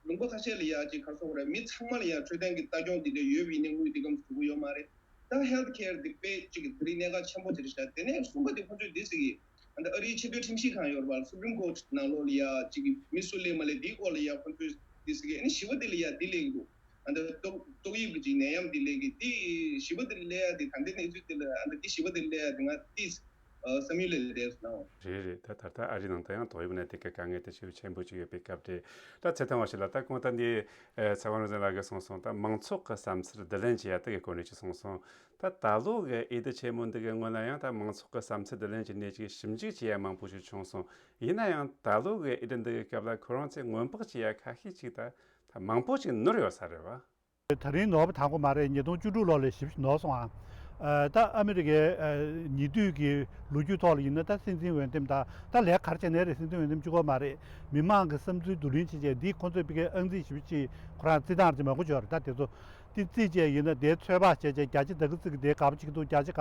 ལུང་པ་ཁ་ཤས་ལ་ཡ་ཅིག་ག་རེ་ཟེར་དགོས་རེད། མི་ཚང་མ་ལ་ཡ་འཕྲོད་བསྟེན་གྱི་ལྟ་སྐྱོང་འདི་འདྲ་ཡོད་པ་ཡིན་ནའི་དངུལ་འདི་གམ་ཞུ་གི་ཡོད་མ་རེད། ད་ཧེལ་ཐི་ཁེར་འདི་དཔེ་ཅིག་དེ་རིང་གནད་འགག་ཆེན་པོ་ཅིག་རེད་ཤག། དེ་ནས་གསུམ་པ་དེ་ཁོ་ཚོས་འདི་ཟེར་གི། ཨ་ནི་ཨ་རིའི་ཆེས་མཐོའི་ཁྲིམས་ཞིབ་ཁང་ཡོད་རེད་པ། སུ་པྲིམ་ཀོར་ཊི་ནང་ལོགས་ལ་ཡ་ཅིག་མི་སུ་སླེབས་མ་སླེབས་འདིའི་སྐོར་ལ་ཡ་ཁོ་ཚོས་འདི་ཟེར་གི། ཨ་ནི་བཞི་པ་དེ་ལ་ཡ་འདི་སླེབས་ཀྱི་འདུག། ཨ་ནི་ཏོག་ཏོག་དབྱིབས་ཀྱི་ཅིག་ནད་ཡམས་འདི་སླེབས་གི། འདི་བཞི་པ་དེ་ལ་སླེབས་ཡ་དེ་ད་ལྟའི་གནས་ཚུལ་དེ་ལ། ཨ་ནི་འདི་བཞི་པ་དེ་ལ་སླེབས་ཡ་དེ་ང་ཏིས་བསམ་ཡུལ་ལས་འདས་སོང་། རེད་རེད། ད་ད་ལྟ་ཨ་རི་ནང་ད་ཡང་ཏོག་དབྱིབས་ནད་དེ་གི་དཀའ་ངལ་དེ་ཞེ་ཆེན་པོ་ཅིག་ཡོད་པའི་སྐབས་རེད། ད་ཚེ་ཐང་བ་ཞིག་ལ། ད་གོང་ད་འདི་ཚེ་དབང་རིག་འཛིན་ལགས་ཀྱིས་གསུངས་སོང་། ད་མང་ཚོགས་ཀྱི་བསམ་ཚུལ་བསྡུ་ལེན་བྱེད་ཡ་དེ་གི་སྐོར་ནས་ཅིག་གསུངས་སོང་། ད་ད་ལོ་གི་འོས་བསྡུ་ཆེན་མོ་འདི་གི་སྔོན་ལ་ཡང་ད་མང་ཚོགས་ཀྱི་བསམ་ཚུལ་བསྡུ་ལེན་བྱས་ནས་ཅིག་ཞིབ་འཇུག་བྱེད་ཡ་མང་པོ་ཞིག་བྱུང་སོང་། ཡིན་ན་ཡང་ད་ལོ་གི་འོས་བསྡུ་འདི་གི་སྐབས་ལ་ཁོ་རང་ཚོས་སྔོན་དཔག་བྱེད་ཡ་ཁ་ཤས་ཅིག་ད་ད་མང་པོ་ཅིག་ནོར་ཡོད་ས་རེད་བ། ད་རིང་ནོར་བ་དང་པོ་མ་རེད། ཉིས་སྟོང་བཅུ་དྲུག་ལོ་ལ་ཞེ་པོ་ཅིག་ནོར་སོང་ཨ། ཨ་ད་ཨ་མི་རི་ཀའི་ཨ་ཉེ་དུས་ཀྱི་ལོ་རྒྱུས་ཐོག་ལ་ཡིན་ན། ད་སྲིད་འཛིན་འོས་འདེམས་དང་ད་ལས་ག་རེ་བྱས་ནའི་རེད། སྲིད་འཛིན་འོས་འདེམས་གཅིག་པོ་མ་རེད། མི་མང་གི་བསམ་ཚུལ་བསྡུ་ལེན་བྱེད་བྱས་འདི་ཁོང་ཚོས་ཕ་གིའི་ཨང་རྩིས་ཞེ་པོ་ཅིག་ཁོ་རང་རྩིས་སྟངས་ཅིག་མང་པོ་ཅིག་ཡོད་རེད། ད་དེ་ཚོ་དེ་རྩིས་བྱས་ཡིན་ན་དེའི་ཚོད་དཔག་བྱས་བྱས། བརྒྱ་ཆ་དེ་ག་རྩིས་ཀྱི་དེ་དགའ་པོ་བྱེད་ཀྱི་འདུག། བརྒྱ་ཆ་ག་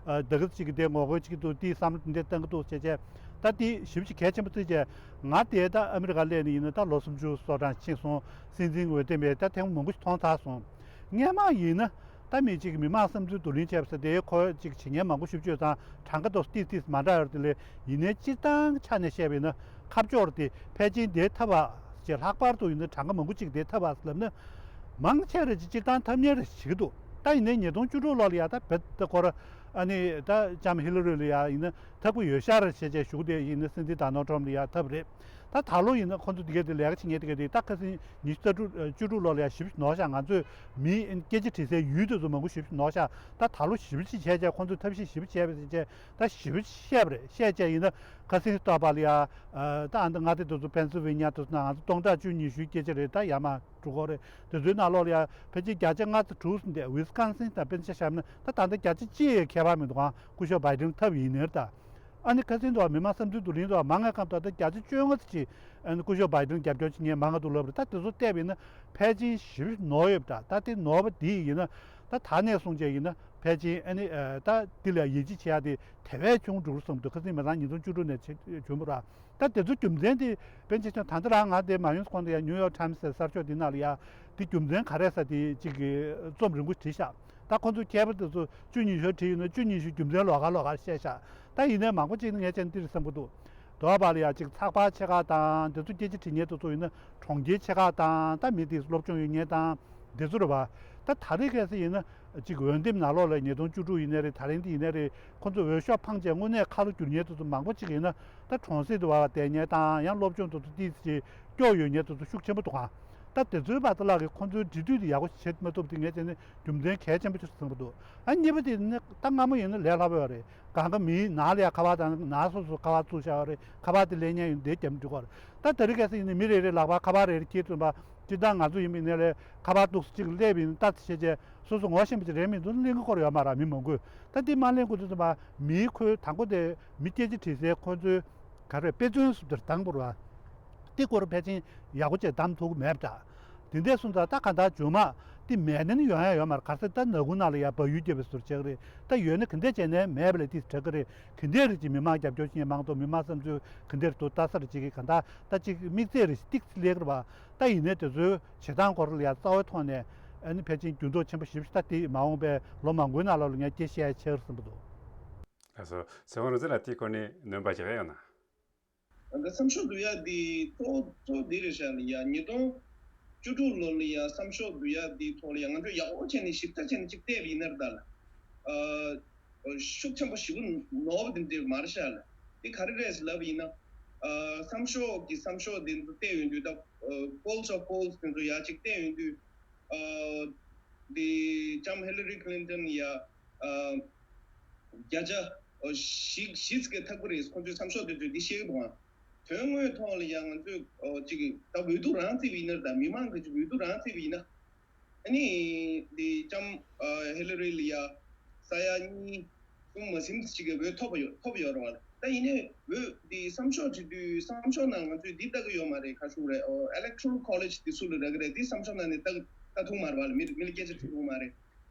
ཨ་དེ་ག་རྩིས་ཀྱི་དེ་ངོ་རྒོལ་བྱེད་ཀྱི་འདུག། དེའི་བསམ་བློ་དེ་འདྲ་བཏང་གི་འདུག་བྱས་བྱས། ད་དེ་ཞེ་པོ་ཅིག་གལ་ཆེན་པོ་རྩིས་བྱས། ང་དེ་ད་ཨ་མི་རི་ཀ་སླེབས་ནས་ཡིན་ན་ད་ལོ་སུམ་ཅུ་སོ་གྲངས་ཕྱིན་སོང་། སྲིད་འཛིན་འོས་འདེམས་པའི་ད་ཐེངས་མང་པོ་ཞིག་མཐོང་ཚར་སོང་། སྔན་མ་ཡིན་ན་ད་མི་གཅིག་གིས་མི་མང་བསམ་ཚུལ་བསྡུ་ལེན་བྱས་པ་ཟེར་དེ་ཁོ་གཅིག་བྱེད་མཁན་མང་པོ་ཞེ་པོ་ཅིག་ཡོད་ཙང་གྲངས་ཀ་ཏོག་ཙམ་ཏིས་ཏིས་མ་འདྲ་ཡོད་རེད། དེ་ལས་ཡིན་ནའི་སྤྱིར་བཏང་ཆ་ནས་བཤད་པ་ཡིན་ན་ཁ་ཕྱོགས་དེ་ཕལ་ཆེར་དེ་ཐབས་པ་ཅིག། ལྷག་པར་དུ་ཡིན་ན་གྲངས་ཀ་མང་པོ་ཅིག་དེ་ཐབས་པ་ལབ་ན། མང་ཆེ་རེ་ཅིག་སྤྱིར་བཏང་ཐབས་ཉེས་རེ་བྱེད་ཀྱི་འདུག། ད་ཡིན་ནའི་ཉིས་སྟོང་བཅུ་དྲུག་ལོ་ལ་ཡ་ད་བེད་ད་ཁོ་ར་ཨ་ནི་ད་ལྕམ་ཧི་ལ་རི་ལ་ཡ་ཡིན་ན་ཐབས་ཀྱི་ཡོད་ཤག་རེད་བྱས་བྱས་ཞུ་གི། དེ་ཡིན་ན་སྲིད་འཛིན་ཌོ་ནལ་ཊམ་ལ་ཡ་ཐབས་རེད། ད་ད་ལོ་ཡིན་ན་ཁོ་ཚོ་དེ་གས་དེ་ལས་ཀ་བྱེད་མཁན་དེ་གས་དེ་ད་ཁ་སང་ཉི་ཤུ་རྩ་དྲུག་བཅུ་དྲུག་ལོ་ལ་ཡ་ཞེ་པོ་ཅིག་ནོར་ཤག། ང་ཚོས་མི་སྐད་ཆ་དྲི་སའི་ཡུལ་དེ་ཚོ་མང་པོ་ཞེ་པོ་ཅིག་ནོར་ཤག། ད་ད་ལོ་ཞེ་པོ་ཅིག་བྱས་བྱས། ཁོ་ཚོས་ཐབས་ཤེས་ཞེ་པོ་བྱས་པ་བྱས་བྱས། ད་ཞེ་པོ་ཅིག་བཤད་པ་རེད། བཤད་བྱས་ཡིན་ན་ཁ་སང་ཏོག་པ་ལ་ཡ་ཨ་ད་ཨ་ད་མངའ་སྡེ་དེ་ཚོ་ཕེན་སིལ་ཝེ་ནི་ཡ་དེ་ཚོ་ནང་ང་ཚོ་སྟོང་ཕྲག་བཅུ་ཉི་ཤུའི་སྐད་ཆ་རེད། ད་ཡར་མར་འགྲོ་གི་རེད། དེ་ཚོའི་ནང་ལོགས་ལ་ཡ་ཕལ་ཆེར་བརྒྱ་ཆ་ལྔ་ཙམ་དྲུག་ཙམ་དེ་ཝི་སི་ཀོན་སིན་དང་པེན་ཆ་བཞག་ན། ད་ད་ལྟ་བརྒྱ་ཆ་གཅིག་ཡས་ཁྱད་པར་མི་འདུག་ག། སྐུ་ཞབས་བྷའི་ཌེན་ཐབས་ཡིན་ནའི་ད། ཨ་ནི་ཁ་སང་དུ་མི་མང་བསམ་ཚུལ་བསྡུ་ལེན་དུ་མང་ང་ཁམས་ད་ལྟ་བརྒྱ་ཆ་བཅོ་ལྔ་ཙམ་ཅིག་ཨ་ནི་སྐུ་ཞབས་བྷའི་ཌེན་རྒྱབ་སྐྱོར་བྱེད་མཁན་མང་ང་འདུག་ལབ་རེད། ད་དེ་ཚོ་བལྟས་པ་ཡིན་ན་ཕལ་ཆེར་ཞེ་པོ་ནོར་ཡོད་པ་འདྲ། ད་དེ་ནོར་བ་དེ་ཡིན་ན་ད་ད་ནས་བཟུང་བྱས་ཡིན་ན་ཕལ་ཆེར་ཨ་ནི་ཨ་ད་དེ་ལ་ཡིད་ཆེས་བྱེད་ཡ་དེ་དེ་བས་ཆུང་འགྲོ་གི་བསམ་འདུག། ཁ་སང་མི་ལངས་ཉིས་སྟོང་བཅུ་དྲུག་ནས་བྱེད་བྱུང་བ་ར། ད་དེ་ཚོ་རྒྱུ་མཚན་དེ་པེན་ཆ་ཆོན་ད་ལྟ་རང་ང་དེ་མ་ཡོང་ས་གོང་དུ་ཡ་ནིའུ་ཡོག་ཊའིམ་སི་ཟེར་གསར་ཤོག་དེ་ནང་ལ་ཡ་དེ་རྒྱུ་མཚན་ག་རེ་ཟེར་དེ་གཅིག་གི་རྩོམ་རིང་པོ་བྲིས་ཤག། ད་ཁོ་ཚོ་མཁས་པ་དེ་ཚོ་བཅུ་ཉི་ཤུ་བྲིས་ཡོད་ན་བཅུ་ཉི་ཤུ་རྒྱུ་མཚན་ལོགས་ཀ་ལོགས་ཀ་བཤད་ཤག། ད་ཡིན་ནའི་མང་པོ་ཅིག་ནི་ངས་བྱས་ན་འདི་རེད་བསམ་གྱི་འདུག། དོ་བ་ལ་ཡ་ཅིག་ཚགས་པར་ཆེ་ཁག་དང་དེ་ཚོ་སྐད་ཆ་དྲི་མཁན་དེ་ཚོ་ཡིན་ན་གྲོང་ཁྱེར་ཆེ་ཁག་དང་། ད་མི་དེ་སློབ་སྦྱོང་ཡོད་མཁན་དང་དེ་ཚོ་རེད་བ། ད་ད་རེས་གལ་སྲིད་ཡིན་ན་ཅིག་འོས་འདེམས་ནང་ལོགས་ལ་ཉིས་སྟོང་བཅུ་དྲུག་ཡིན་ནའི་རེད། ད་རིང་འདི་ཡིན་ནའི་རེད། ཁོང་ཚོ་འོས་ཤོག་འཕངས་བྱས་དངོས་གནས་ཁ་ལོ་བསྒྱུར་མཁན་དེ་ཚོ་མང་པོ་ཅིག་ཡིན་ན་ད་གྲོང་གསེབ་དུ་བབས་པ་བསྡད་མཁན་དང་ཡང་སློབ་སྦྱོང་དེ་ཚོ་ཏིས་ཅིག་སྐྱོ་ཡོད་མཁན་དེ་ཚོ་ཤུགས་ཆེན་པོ་འདུག་ག་ད་དེ་ཚོའི་བར་དུ་ལག་གི་ཁོང་ཚོའི་འབྲེལ་མཐུད་དེ་ཡག་པོ་བྱེད་མ་ཐུབ་དེ་ངས་བྱས་ནས་རྒྱུ་མཚན་གལ་ཆེན་པོ་ཅིག་བཟུང་གི་འདུག་ཨ་གཉིས་པ་དེ་ནི་ད་སྔ་མོ་ཡིན་ན་ལས་སླ་པོ་ཡོད་རེད། གང་ག་མིའི་ནང་ལ་ཡ་ཁ་པར་དང་ནང་སོ་སོ་ཁ་པར་བཙུགས་བཞག་ཡོད་རེད། ཁ་པར་དེ་ལེན་མཁན་ཡོད་འདི་རྒྱབ་འཇུག་ག་རེད། ད་དེ་རིང་གལ་སྲིད་ཡིན་ན་མི་རེ་རེ་ལག་པར་ཁ་པར་རེ་རེ་འཁྱེར་ཐུབ་པ་སྤྱིར་བཏང་ང་ཚོ་ཡིན་པའི་ནས་ལས་ཁ་པར་འདུག་ཅིག་སླེབས་ཡིན་ལྟ་ཤེས་བྱས་སོ་སོ་ངོ་ཤེས་པ་ཅིག་རེད་མི་འདུག་གླེང་གི་སྐོར་ཡོད་མ་རེད། མི་མང་པོས་ད་འདི་མ་གླེང་དགོས་དུས་ཙམ་པ་མིའི་ཁོའི་དང་པོ་དེ་མི་སྐད་ཆ་དྲིས་སའི་ཁོ་ཚོའི་ག་རེ་དཔེ་མཚོན་སུ་དེར་དང་པོ་རེད་བ། འདི་སྐོར་ཕལ་ཆེར་ཡག་པོ་བྱས་གདམ་ཐུབ་ཀྱི་མེད་པ་འདྲ། དེ་འདྲས་སོང་ཙང་ད་ག་འདྲ་བྱུང་མ། དེ་མེད་ན་ནི་ཡོང་ཡ་ཡོད་མ་རེད། ག་ཚོད་ད་ནག་ཁུང་ནང་ལ་ཡ་བལ་ཡུལ་རྒྱབ་པའི་ཟུར་ཆགས་ཀྱི་རེད། ད་ཡོད་ན་ག་འདྲས་བྱས་ནས་མེད་པ་ལས་དེ་དྲག་གི་རེད། ག་འདྲས་རེད་ཅིག་མི་མང་རྒྱབ་སྐྱོར་བྱེད་མཁན་མང་དུ་མི་མང་བསམ་ཚུལ་ག་འདྲས་རེད་འདུག་ལྟ་ས་རེད་ཅིག་གི་ག་འདྲ་ད་ཅིག་དམིགས་བརྩེ་རེ་ཏིག་ཙི་སླེབས་ཀྱི་རེད་བ། ད་ཡིན་ནའི་དེ་ཚོའི་བྱེད་སྟངས་སྐོར་ལ་ཡ་རྩ་བའི་ཐོག་ནས་ཨ་ནི་ཕལ་ཆེར་འགྱུར་ལྡོག་ཆེན་པོ་ཞེ་པོ་ཞིག་ད་དེ་མ་འོངས་པའི་ལོ་མང་པོའི་ནང་ལོགས་ལ་ངས་སྐད་བཤད་ཡ་ཆགས་ཀྱི་རེད་བསམ་གྱི་འདུག་ལགས་སོ། ཚེ་དབང་རིག་འཛིན་ལགས་དེའི་སྐོར་ནས་སྣོན་པ་ཞིག་ཡོད་ན། ད་བསམ་ཤོག་བསྡུ་ཡ་དེ་གཙོ་བོ་གཙོ་བོ་འདི་རེད་ཤག་ལ་ཡ། ཉིས་སྟོང་བཅུ་དྲུག་ལོ་ལ་ཡ་བསམ་ཤོག་བསྡུ་ཡ་དེའི་ཐོག་ལ་ཡ་ང་ཚོས་ཡག་པོ་བྱས་ནས་ཞིབ་ཕྲ་བྱས་ནས་ཅིག་བལྟས་པ་ཡིན་ན་རེད་ད་ལ། ཨ། ཤུགས་ཆེན་པོ་ཞེ་པོ་ནོར་བ་དེ་འདྲ་མ་རེད་ཤག་ལ། དེ་ག་རེ་རེད་ལབ་པ་ཡིན་ན། ཨ། བསམ་ཤོག་གི་བསམ་ཤོག་དེ་ཚོ་བལྟས་ཡོང་དུས་ད། ཨ། polls of polls དེ་ཚོ་ཡ་ཅིག་བལྟས་ཡོང་དུས། ཨ། དེ་ལྕམ་ཧི་ལ་རི་ཁི་ལིན་ཏོན་ཡ། ཨ། བརྒྱ་ཆ་བཞི་བཞི་ཙམ་གྱི་ཐག་པ་རེད། ཁོང་ཚོའི་བསམ་ཤོག་དེ་ཚོས་འདི་བཤད་ཀྱི་འདུག་ཨང་། དོན་དངོས་ཐོག་ལ་ཡང་ང་ཚོས་ཨོ་ཅིག་ད་འོས་བསྡུ་རང་བརྩིས་པ་ཡིན་ན་དང་མི་མང་གི་ཅིག་འོས་བསྡུ་རང་བརྩིས་པ་ཡིན་ན། ཨ་ནི་འདི་ལྕམ་ཨ་ཧི་ལ་རི་ལ་ཡ་ས་ཡ་གཉིས་གསུམ་མ་ཟིན་ཅིག་གི་འོས་ཐོབ་ཡོད་ཐོབ་ཡོད་རེད་བ། ད་ཡིན་ནའི་འོས་འདི་བསམ་ཤོག་བྱེད་དུས་བསམ་ཤོག་ནང་ང་ཚོས་འདི་ལྟ་གི་ཡོད་མ་རེད། ག་ཞུ་རེད། ཨོ་electoral college འདི་སུ་ལ་རག་གི་རེད། འདི་བསམ་ཤོག་ནང་ནས་ལྟ་ལྟ་ཐུབ་མ་རེད་བ་ལ། མི་མི་ལ་སྐད་ཆ་དྲི་ཐུབ་མ་རེད།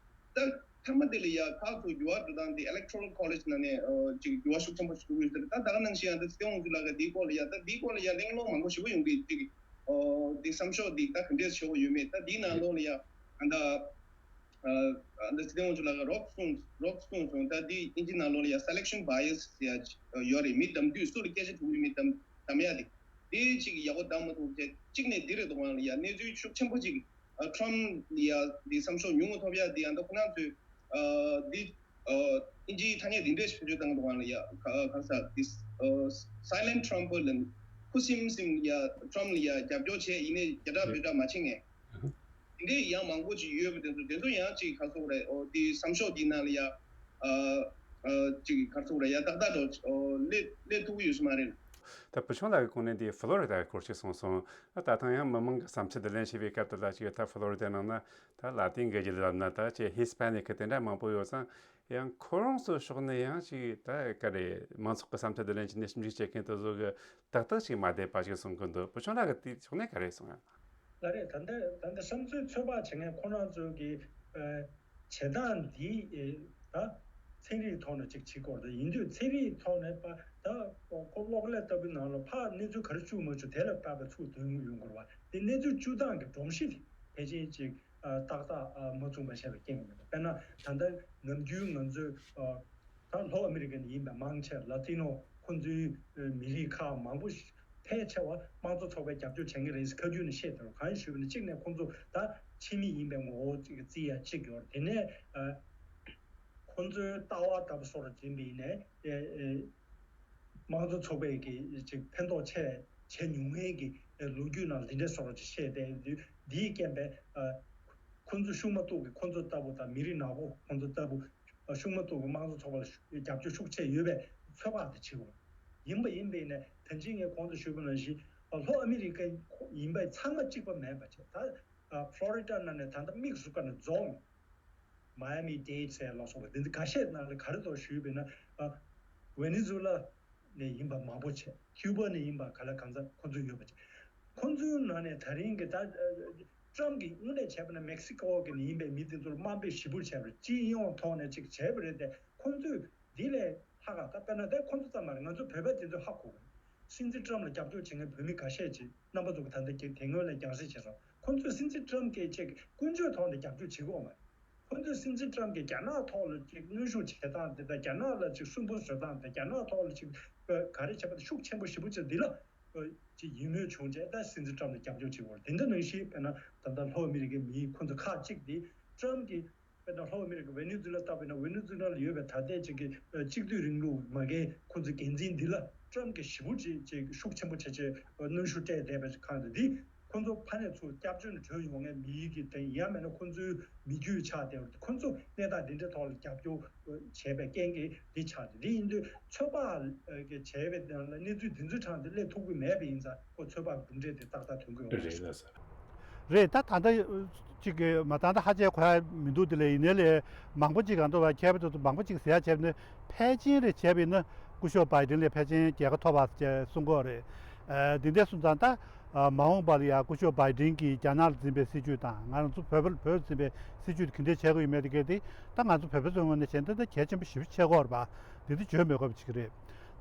ད་མཐའ་མ་དེ་ལ་ཡ་ཁག་ཏུ་འགྱུར་བ་འགྲོ་སྟངས་དེ་electoral college ནང་ནས་ཨ་ཅིག་འགྱུར་བ་ཤུགས་ཆེན་པོ་ཞིག་འགྲོ་གི་ཡོད་ཟེར། ད་ད་ག་ནང་བཞིན་ཡང་ད་ཚེ་དབང་ཚོ་ལ་ག་དེའི་སྐོར་ལ་ཡ་ད་དེའི་སྐོར་ལ་ཡ་གླེང་སློང་མང་པོ་ཞེ་པོ་ཡོང་གི་ཅིག་ཨོ་དེ་བསམ་ཤོག་དེ་ད་ག་འདྲས་ཤོག་ཡོད་མེད། ད་དེའི་ནང་ལོགས་ལ་ཡ་ད་ད་ད་ཚེ་དབང་ཚོ་ལ་ག་རོགས་གསུངས་རོགས་གསུངས་སོང་། ད་དེ་ཨིན་ཇི་ནང་ལོགས་ལ་ཡ་selection bias ཟེར་ཡ་ཡོད་རེད། མི་བདམས་དུས་སུ་ལ་སྐད་ཆ་དྲི་བའི་མི་བདམས་བདམས་ཡ་དེ་དེ་ཅིག་ཡག་པོ་བདམས་མ་ཐུབ་བྱས་གཅིག་ནས་དེ་རེད་འདུག་ཨང་ལ་ཡ་གནས་ཚུལ་ཤུགས་ཆེན་པོ་ཅིག་ཨ་ཊམ་ལ་ཡ་འདི་བསམ་ཤོག་ཉུང་ངུ་ཐོབ་ཡ་འདི་ཡང་ད་ཁོ་རང་ཚོས་ཨ་འདི་ཨ་ཨིན་ཇིའི་ཐ་སྙད་འདི་འདྲས་ཞིག་བེད་སྤྱོད་བཏང་འདུག་ཨང་ལ་ཡ། ག་ག་ས་འདི་ཨ་silent Trumper ལ་ཁུ་སིམ་སིམ་ཡ་ཊམ་ལ་ཡ་རྒྱབ་སྐྱོར་བྱས་ཡིན་ནའི་རྒྱ་གྲགས་བོད་གྲགས་མ་བྱེད་མཁན་འདི་འདྲས་ཡང་མང་པོ་ཅིག་ཡོད་པ་དེ་ཚོ་དེ་ཚོ་ཡང་ཅིག་ག་ཚོད་རེད། ཨོ་འདི་བསམ་ཤོག་འདི་ནང་ལ་ཡ་ཨ་ཨ་ཅིག་ག་ཚོད་རེད། ཡ་ཏག་ཏག་འགྲོ་ཨོ་སླེབས་སླེབས་ཐུབ་ཀྱི་ཡོད་ས་མ་རེད། ད་བུ་ཆུང་ལགས་ཀྱི་གོང་ནས་འདི་ཕློ་རི་ཌ་གི་སྐོར་ཞིག་གསུངས་སོང་། ད་ད་ཐེངས་ཡང་མི་མང་གི་བསམ་ཚུལ་བསྡུ་ལེན་བྱེད་པའི་སྐབས་དེ་ལ་ཅིག་ད་ཕློ་རི་ཌའི་ནང་ན་ད་ལ་ཏིན་གི་རྒྱུད་ལ་ན་ད་ཅིག་ཧི་སི་པ་ནིག་གི་དེ་འདྲ་མང་པོ་ཡོད་ཙང་ཡང་ཁོ་རང་ཚོའི་ཕྱོགས་ནས་ཡང་ཅིག་ད་ག་རེ་མང་ཚོགས་ཀྱི་བསམ་ཚུལ་བསྡུ་ལེན་བྱས་ནས་ཞིབ་འཇུག་བྱེད་མཁན་དེ་ཚོ་གི་ཏག་ཏག་ཅིག་མ་བསྡད་པ་ཞིག་གསུང་གི་འདུག་བུ་ཆུང་ལགས་ཀྱི་དེ་ཕྱོགས་ནས་ག་རེ་གསུང་ཡང་། ལགས་རེད། ད་ལྟ་ད་ལྟ་བསམ་ཚུལ་ཚོད་དཔག་བྱེད་མཁན་ཁོ་རང་ཚོའི་གི་ཨ་བྱེད་སྟངས་འདི་ཨེ་ད་ཚན་རིག་ཐོག་ནས་ཅིག་བྱེད་དགོས་རེད། ད་ཡིན་དུས་ཚན་རིག་ཐོག་ནས་པ་ད་ཁོ་གློག་ཀླད་ལྟ་བུའི་ནང་ལ་ཕར་གནས་ཚུལ་ག་རེ་བཅུག་མ་བཅུག་དེ་ལ་དཔག་པའི་ཚུར་འདོན་ཡོང་དགོས་རེད་བ། དེ་གནས་ཚུལ་བཅུག་སྟངས་ཀྱི་སྒྲོམ་གཞི་དེ་ཕལ་ཆེར་ཅིག་ཨ་ཏག་ཏག་ཨ་མ་བཙུགས་པ་བྱས་པའི་རྐྱེན་ཡིན་པ་རེད། དཔེར་ན་ད་ལྟ་ནམ་རྒྱུན་ང་ཚོས་ཨ། ད་ལྷོ་ཨ་མི་རི་ཀ་ནས་ཡིན་པའི་མང་ཆེ་ལ་ཏི་ནོ་ཁོང་ཚོའི་མི་རིགས་ཁག་མང་པོ་ཞིག་ཕལ་ཆེ་བ་དམངས་གཙོ་ཚོགས་པའི་རྒྱབ་སྐྱོར་བྱེད་མཁན་རེད་ཟེར་ཁ་རྒྱུན་ནས་བཤད་དེ་རུ་གང་ཞུས་པ་ནི་གཅིག་ནས་ཁོང་ཚོ་ད་ཕྱི་མི་ཡིན་པའི་ངོ་བོ་གཅིག་བརྩི་ཡ་གཅིག་ཡོད་རེད། དེ་ནས་ཁོང་ཚོའི་ལྟ་བ་ལྟ་བུ་སོགས་ལ་འཛིན་པ་ཡིན་ནའི་དམངས་གཙོ་ཚོགས་པའི་གི་ཅིག་ཕན་ཐོགས་ཆེ་བྱས་མྱོང་མཁན་གི་ལོ་རྒྱུས་ནང་འདི་འདྲའི་སོགས་ཅིག་བཤད་དེ་འདིའི་རྐྱེན་པས་ཁོང་ཚོ་ཤུགས་མ་གཏོགས་གི་ཁོང་ཚོ་ལྟ་བུ་དང་མི་རིགས་ནག་པོ་ཁོང་ཚོ་ལྟ་བུ། ཤུགས་མ་གཏོགས་ཀྱི་དམངས་གཙོ་ཚོགས་པ་ལ་རྒྱབ་སྐྱོར་ཤུགས་ཆེ་ཡོད་པའི་ཚོད་དཔག་དེ་བྱེད་དགོས། ཡིན་པ་ཡིན་པས་ནས་ད་ཅི་ངས་གོང་དུ་ཞུས་པ་ནང་བཞིན་ལྷོ་ཨ་མི་རི་ཀ་ཡིན་པའི་ཚང་མ་གཅིག་པ་མེད་པ་བྱས། ད་ཕློ་རི་ཌ་ནང་ནས་ད་ལྟ་དམིགས་སུ་བཀར་ནས་རྫོང་མ་ཡ་མི་ཌེ་ཌི་ཟེར་ལ་སོགས་པ་འདི་འདི་འགའ་ཤས་ནང་ལ་ག་རེ་འདུག་ཞུས་པས་ན་ཝེ་ནེ་ཛུ་ལ་ནས་ཡིན་པ་མང་པོ་བྱས། ཁྱུ་པ་ནས་ཡིན་པ་ག་ལ་གང་ཚ་ཁོ་ཚོ་ཡོད་པ་བྱས། ཁོ་ཚོའི་ནང་ནས་ད་རིང་གི་ད་ཊམ་གི་དངོས་གནས་བྱས་པ་ན་མེག་སི་ཀོ་གི་ནས་ཡིན་པའི་མི་དེ་ཚོར་དམའ་འབེབས་ཞེ་པོ་བྱས་པ་རེད། སྤྱི་ཡོངས་ཐོག་ནས་ཅིག་བྱས་པ་རེད་དེ་ཁོ་ཚོས་འདི་ལས་ལྷག་ག་ད་དཔེར་ན་ད་ཁོ་ཚོ་ཙམ་མ་རེད། ང་ཚོ་བོད་པ་དེ་ཚོས་ཧ་གོ་གི་རེད། སྲིད་འཛིན་ཊམ་ལ་རྒྱབ་སྐྱོར་བྱེད་མཁན་བོད་མི་འགའ་ཤས་ཅིག་རྣམ་པ་ཚོ་གི་ད་ལྟ་དེ་སྔོན་ལ་རྒྱང་སྲིང་བྱས་སོང་། ཁོ་ཚོས་སྲིད་འཛིན་ཊམ་གྱི་ཅིག་ཀུན་སྤྱོད་ཐོག་ནས་རྒྱབ་སྐྱོར་བྱེད་གི་ཡོད་མ་རེད། ཁོ་ཚོས་སྲིད་འཛིན་ཊམ་གྱིས་རྒྱ་ནག་ཐོག་ལ་ཅིག་གནོན་ཤུགས་བྱེད་སྟངས་དེ་དང་རྒྱ་ནག་ལ་ཅིག་སུན་པོ་བཟོ་སྟངས་དེ་རྒྱ་ནག་ཐོག་ལ་ཅིག་ག་རེ་བྱེད་པ་དེ་ཤུགས་ཆེན་པོ་ཞེ་པོ་ཅིག་འདི་ལ་ཅིག་ཡིད་སྨོན་བྱུང་རྗེས་ད་སྲིད་འཛིན་ཊམ་ལ་རྒྱབ་སྐྱོར་བྱེད་དགོས། དེ་འདྲ་ནང་བཞིན་དཔེར་ན་ད་ལྟ་ལྷོ་ཨ་མི་རི་ཀའི་མི་ཁོ་ཚོ་ཁག་ཅིག་དེ་ ཊམ་གྱིས་དཔེར་ན་ལྷོ་ཨ་མེ་རི་ཀ་ཝེ་ནེ་ཛུ་ལ་ལྟ་བུ་ཡིན་ན། ཝེ་ནེ་ཛུ་ལ་ལ་ཡོད་པའི་ད་ལྟའི་ཅིག་གི་ཨ་གཅིག་སྡུད་རིང་ལུགས་མ་འགལ་ཁོ་ཚོའི་འགན་འཛིན་འདི་ལ་ཊམ་གྱིས་ཞེ་པོ་ཅིག་ཅིག་ཤུགས་ཆེན་པོ་བྱས་བྱས་གནོན་ཤུགས་སྤྲད་བསྡད་པའི་ཁག་འདི། ཁོ་ཚོ་ཕ་ནས་ཚུར་སྐྱབས་བཅོལ་ནས་བྲོས་ཡོང་མཁན་མི་གི་དེ་ཡང་མིན་ན་ཁོ་ཚོའི་མི་རྒྱུད་ཆགས་བསྡད་པ། ཁོ་ཚོ་གནས་སྟངས་འདི་འདྲའི་ཐོག་ལ་རྒྱབ་སྐྱོར་བྱས་པའི་རྐྱེན་གྱིས་འདི་ཆགས་ཏེ། འདི་ཡིན་དུས་ཚོད་དཔག་གི་བྱས་པའི་ནང་ལ་གནས་ཚུལ་འདི་ཚོའི་གྲས་དེ་སླེབས་ཐུབ་ཀྱི་མེད་པ་ཡིན་ཙང་། ཁོ་ཚོད་དཔག་གི་གྲུབ་འབྲས་དེ་ཏག་ཏག་ཐོན་གྱི་ཡོད་མ་རེད། རེད་ལགས་སོ། རེད། ད་ད་ལྟ་ཅིག་གི་མ་ད་ལྟ་ཧ་ཅང་གོ་ཡ་མི་འདུག་དེ་ལས་ཡིན་ནའི་ལས་མང་པོ་ཅིག་གང་འདྲ་བ་མཁས་པ་ཚོ་མང་པོ་ཅིག་ཟེར་ཡ་བྱས་ནས་ཕལ་ཆེར་རེད་བྱས་པ་ཡིན་ན་སྐུ་ཞབས་བྷའི་ཌེན་ལས་ཕལ་ཆེར་རྒྱལ་ཁ་ཐོབ་པ་ཅེས་གསུང་གི་ཡོད་རེད། ཨ་འདི་འདྲ་སོང་ཙང་ད་ཨ་མ་འོངས་པ་ལ་ཡ་སྐུ་ཞབས་བྷའི་ཌེན་གྱིས་རྒྱ་ནག་ལ་འཛིན་པའི་སྲིད་བྱུས་དང་ང་རང་ཚོ་བོད་པ་བོད་འཛིན་པའི་སྲིད་བྱུས་དེ་ག་འདྲ་བྱེད་དགོས་ཡོད་མེད་དེ་གལ་ཏེ་ད་ང་ཚོ་བོད་པ་ཚོའི་ངོས་ནས་བྱས་ན་ད་གལ་ཆེན་པོ་ཞེ་པོ་ཆགས་ཀྱི་ཡོད་རེད་པ། དེ་ཚོ་བརྗོད་མི་དགོས་པ་ཅིག་རེད།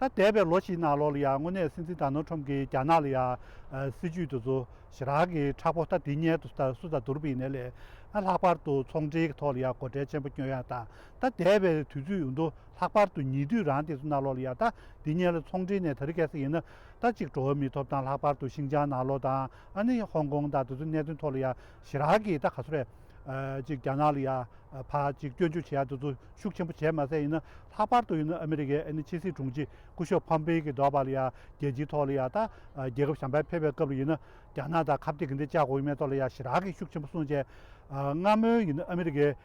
ད་འདས་པའི་ལོ་བཞིའི་ནང་ལོགས་ལ་ཡང་དངོས་གནས་སྲིད་འཛིན་ཌོ་ནལ་ཊམ་གྱིས་རྒྱ་ནག་ལ་ཡང་ཨ་སྲིད་ཇུས་དེ་ཚོ་ཞེ་དྲག་གི་མཁྲེགས་པོ། ད་འདི་སྔོན་དུ་ད་སུ་དང་བསྡུར་བ་ཡིན་ནའི་ལས་ཨ་ལྷག་པར་དུ་ཚོང་འབྲེལ་གྱི་ཐོག་ལ་ཡང་སྒོ་ཁྲལ་ཆེན་པོ་སྐྱོན་ཡ་དང་། ད་འདས་པའི་དུས་ཚོད་ཡོད་དོ་ལྷག་པར་དུ་ཉེ་དུས་རང་དེ་ཚོ་ནང་ལོགས་ལ་ཡང་ད་འདི་སྔོན་ལ་ཚོང་འབྲེལ་ནས་ད་རེས་གལ་སྲིད་ཡིན་ན་ད་ཅིག་འགྲོ་བ་མིའི་ཐོབ་ཐང་། ལྷག་པར་དུ་ཤིན་ཅང་ནང་ལོགས་དང་ཨ་ནི་ཧོང་ཀོང་དང་དེ་ཚོ་གནད་དོན་ཐོག་ལ་ཡང་ཞེ་དྲག་གི་ད་ག་ཚོད་རེད། ཨ་ཅིག་རྒྱ་ནག་ལ་ཡ་ཨ་ཕར་ཅིག་སྐྱོན་བརྗོད་བྱེད་ཡ་དེ་ཚོ་ཤུགས་ཆེན་པོ་བྱས་མ་ཟད་ཡིན་ན། ལྷག་པར་དུ་ཡིན་ན་ཨ་མི་རི་ཀའི་ཨ་ནི་ཕྱི་སྲིད་དྲུང་ཆེ་སྐུ་ཞབས་ཕོམ་པེ་གི་འདོད་པ་ལ་ཡ་རྒྱལ་སྤྱིའི་ཐོག་ལ་ཡ་ད་ཨ་རྒྱལ་ཁབ་གཞན་པར་ཕེབས་པའི་སྐབས་ལ་ཡིན་ན་རྒྱ་ནག་དང་ཁ་གཏད་ག་འདྲ་བཅག་དགོས་ཡོད་མེད་ཐོག་ལ་ཡ་ཞེ་དྲག་གི་ཤུགས་ཆེན་པོ་གསུངས་བྱས། ཨ་སྔ་མོའི་ཡིན་ན་ཨ་མི་རི་ཀའི་ཨ་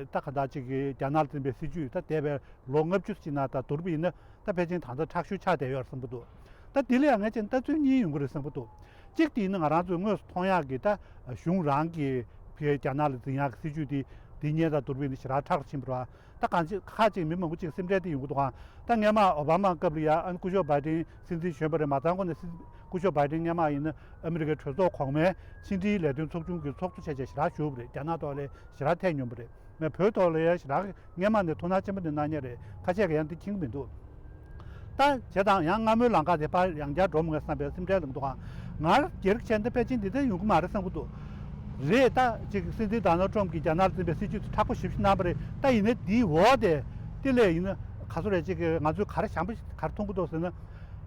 ད་ག་འདྲ་ཅིག་གི་རྒྱ་ནག་ལ་འཛིན་པའི་སྲིད་ཇུས་ད་འདས་པའི་ལོ་ལྔ་བཅུ་ཅིག་ནང་དང་བསྡུར་བ་ཡིན་ན་ད་ཕལ་ཆེར་ད་ལྟ་མཁྲེགས་ཤོས་ཆགས་བསྡད་ཡོད་རེད་བསམ་གྱི་འདུག་ད་འདི་ལ་ཡང་ངས་བྱས་ན་ལྟ་ཚུལ་གཉིས་ཡོང་གི་རེད་བསམ་གྱི་འདུག་གཅིག་དེ་ནི་ང་རང་ཚོས་དངོས་སུ་མཐོང་ཡག་གི་ད་གཞུང་རང་གི་ཕའི་རྒྱ་ནག་ལ་འཛིན་ཡག་གི་སྲིད་ཇུས་དེ་འདི་སྔོན་དང་བསྡུར་བ་ཡིན་ན་ཞེ་དྲག་མཁྲེགས་པོ་ཕྱིན་པ་རེད་བ། ད་གང་ཅི་ཁ་ཅིག་མི་མང་པོ་ཅིག་སེམས་ཁྲལ་དེ་ཡོང་གི་འདུག་ག་ད་སྔོན་མ་ཨོ་བྷ་མ་སྐབས་ལ་ཡ་ཨ་ནི་སྐུ་ཞབས་བྷའི་ཌེན་སྲིད་འཛིན་གཞོན་པ་རེད། མ་ཚང་ཁོ་ནས་སྲིད་སྐུ་ཞབས་བྷའི་ཌེན་སྔོན་མ་ཡིན་ན་ཨ་མི་རི་ཀའི་གྲོས་ཚོགས་གོང་མའི་ཕྱི་འབྲེལ་ལས་དོན་ཚོགས་ཆུང་གི་ཚོགས་གཙོ་བྱས་བྱས་ཞེ་དྲག་བཞུགས་པ་རེད། རྒྱ་ནག་ཐོག་ལ་ཞེ་དྲག་ཐད་མྱོང་པ་རེད། ངས་བོད་ཐོག་ལ་ཡང་ཞེ་དྲག་སྔོན་མ་ནས་ཐུགས་སྣང་ཆེན་པོ་ནས་གནང་མཁན་རེད། ཁ་ཤས་ཀྱིས་ཡང་འདི་མཁྱེན་གྱི་མི་འདུག་ད་བྱས་ཙང་ཡང་སྔ་མོའི་ལམ་ཁ་དེ་ཕར་ཡང་བསྐྱར་འགྲོ་མི་དགོས་བསམ་པའི་སེམས་ཁྲལ་ལངས་འདུག་ག་ང་སྒེར་བྱས་ན་ད་ཕལ་ཆེར་འདི་ལྟར་ཡོང་གི་མ་རེད་བསམ་གྱི་འདུག་རེད། ད་ཅིག་སྲིད་འཛིན་ཌོ་ནལ་ཊམ་གྱིས་རྒྱ་ནག་ལ་འཛིན་པའི་སྲིད་ཇུས་དེ་མཁྲེགས་པོ་ཞེ་པོ་ཅིག་གནང་བ་རེད། ད་ཡིན་ནའི་འདིའི་འོག་དེ་དེ་ལས་ཡིན་ན་ག་ཚོད་རེད། ཅིག་གི་ང་ཚོས་ག་རེ་ཞེ་པོ་ག་རེ་མཐོང་གི་འདུག་ཟེར་ན།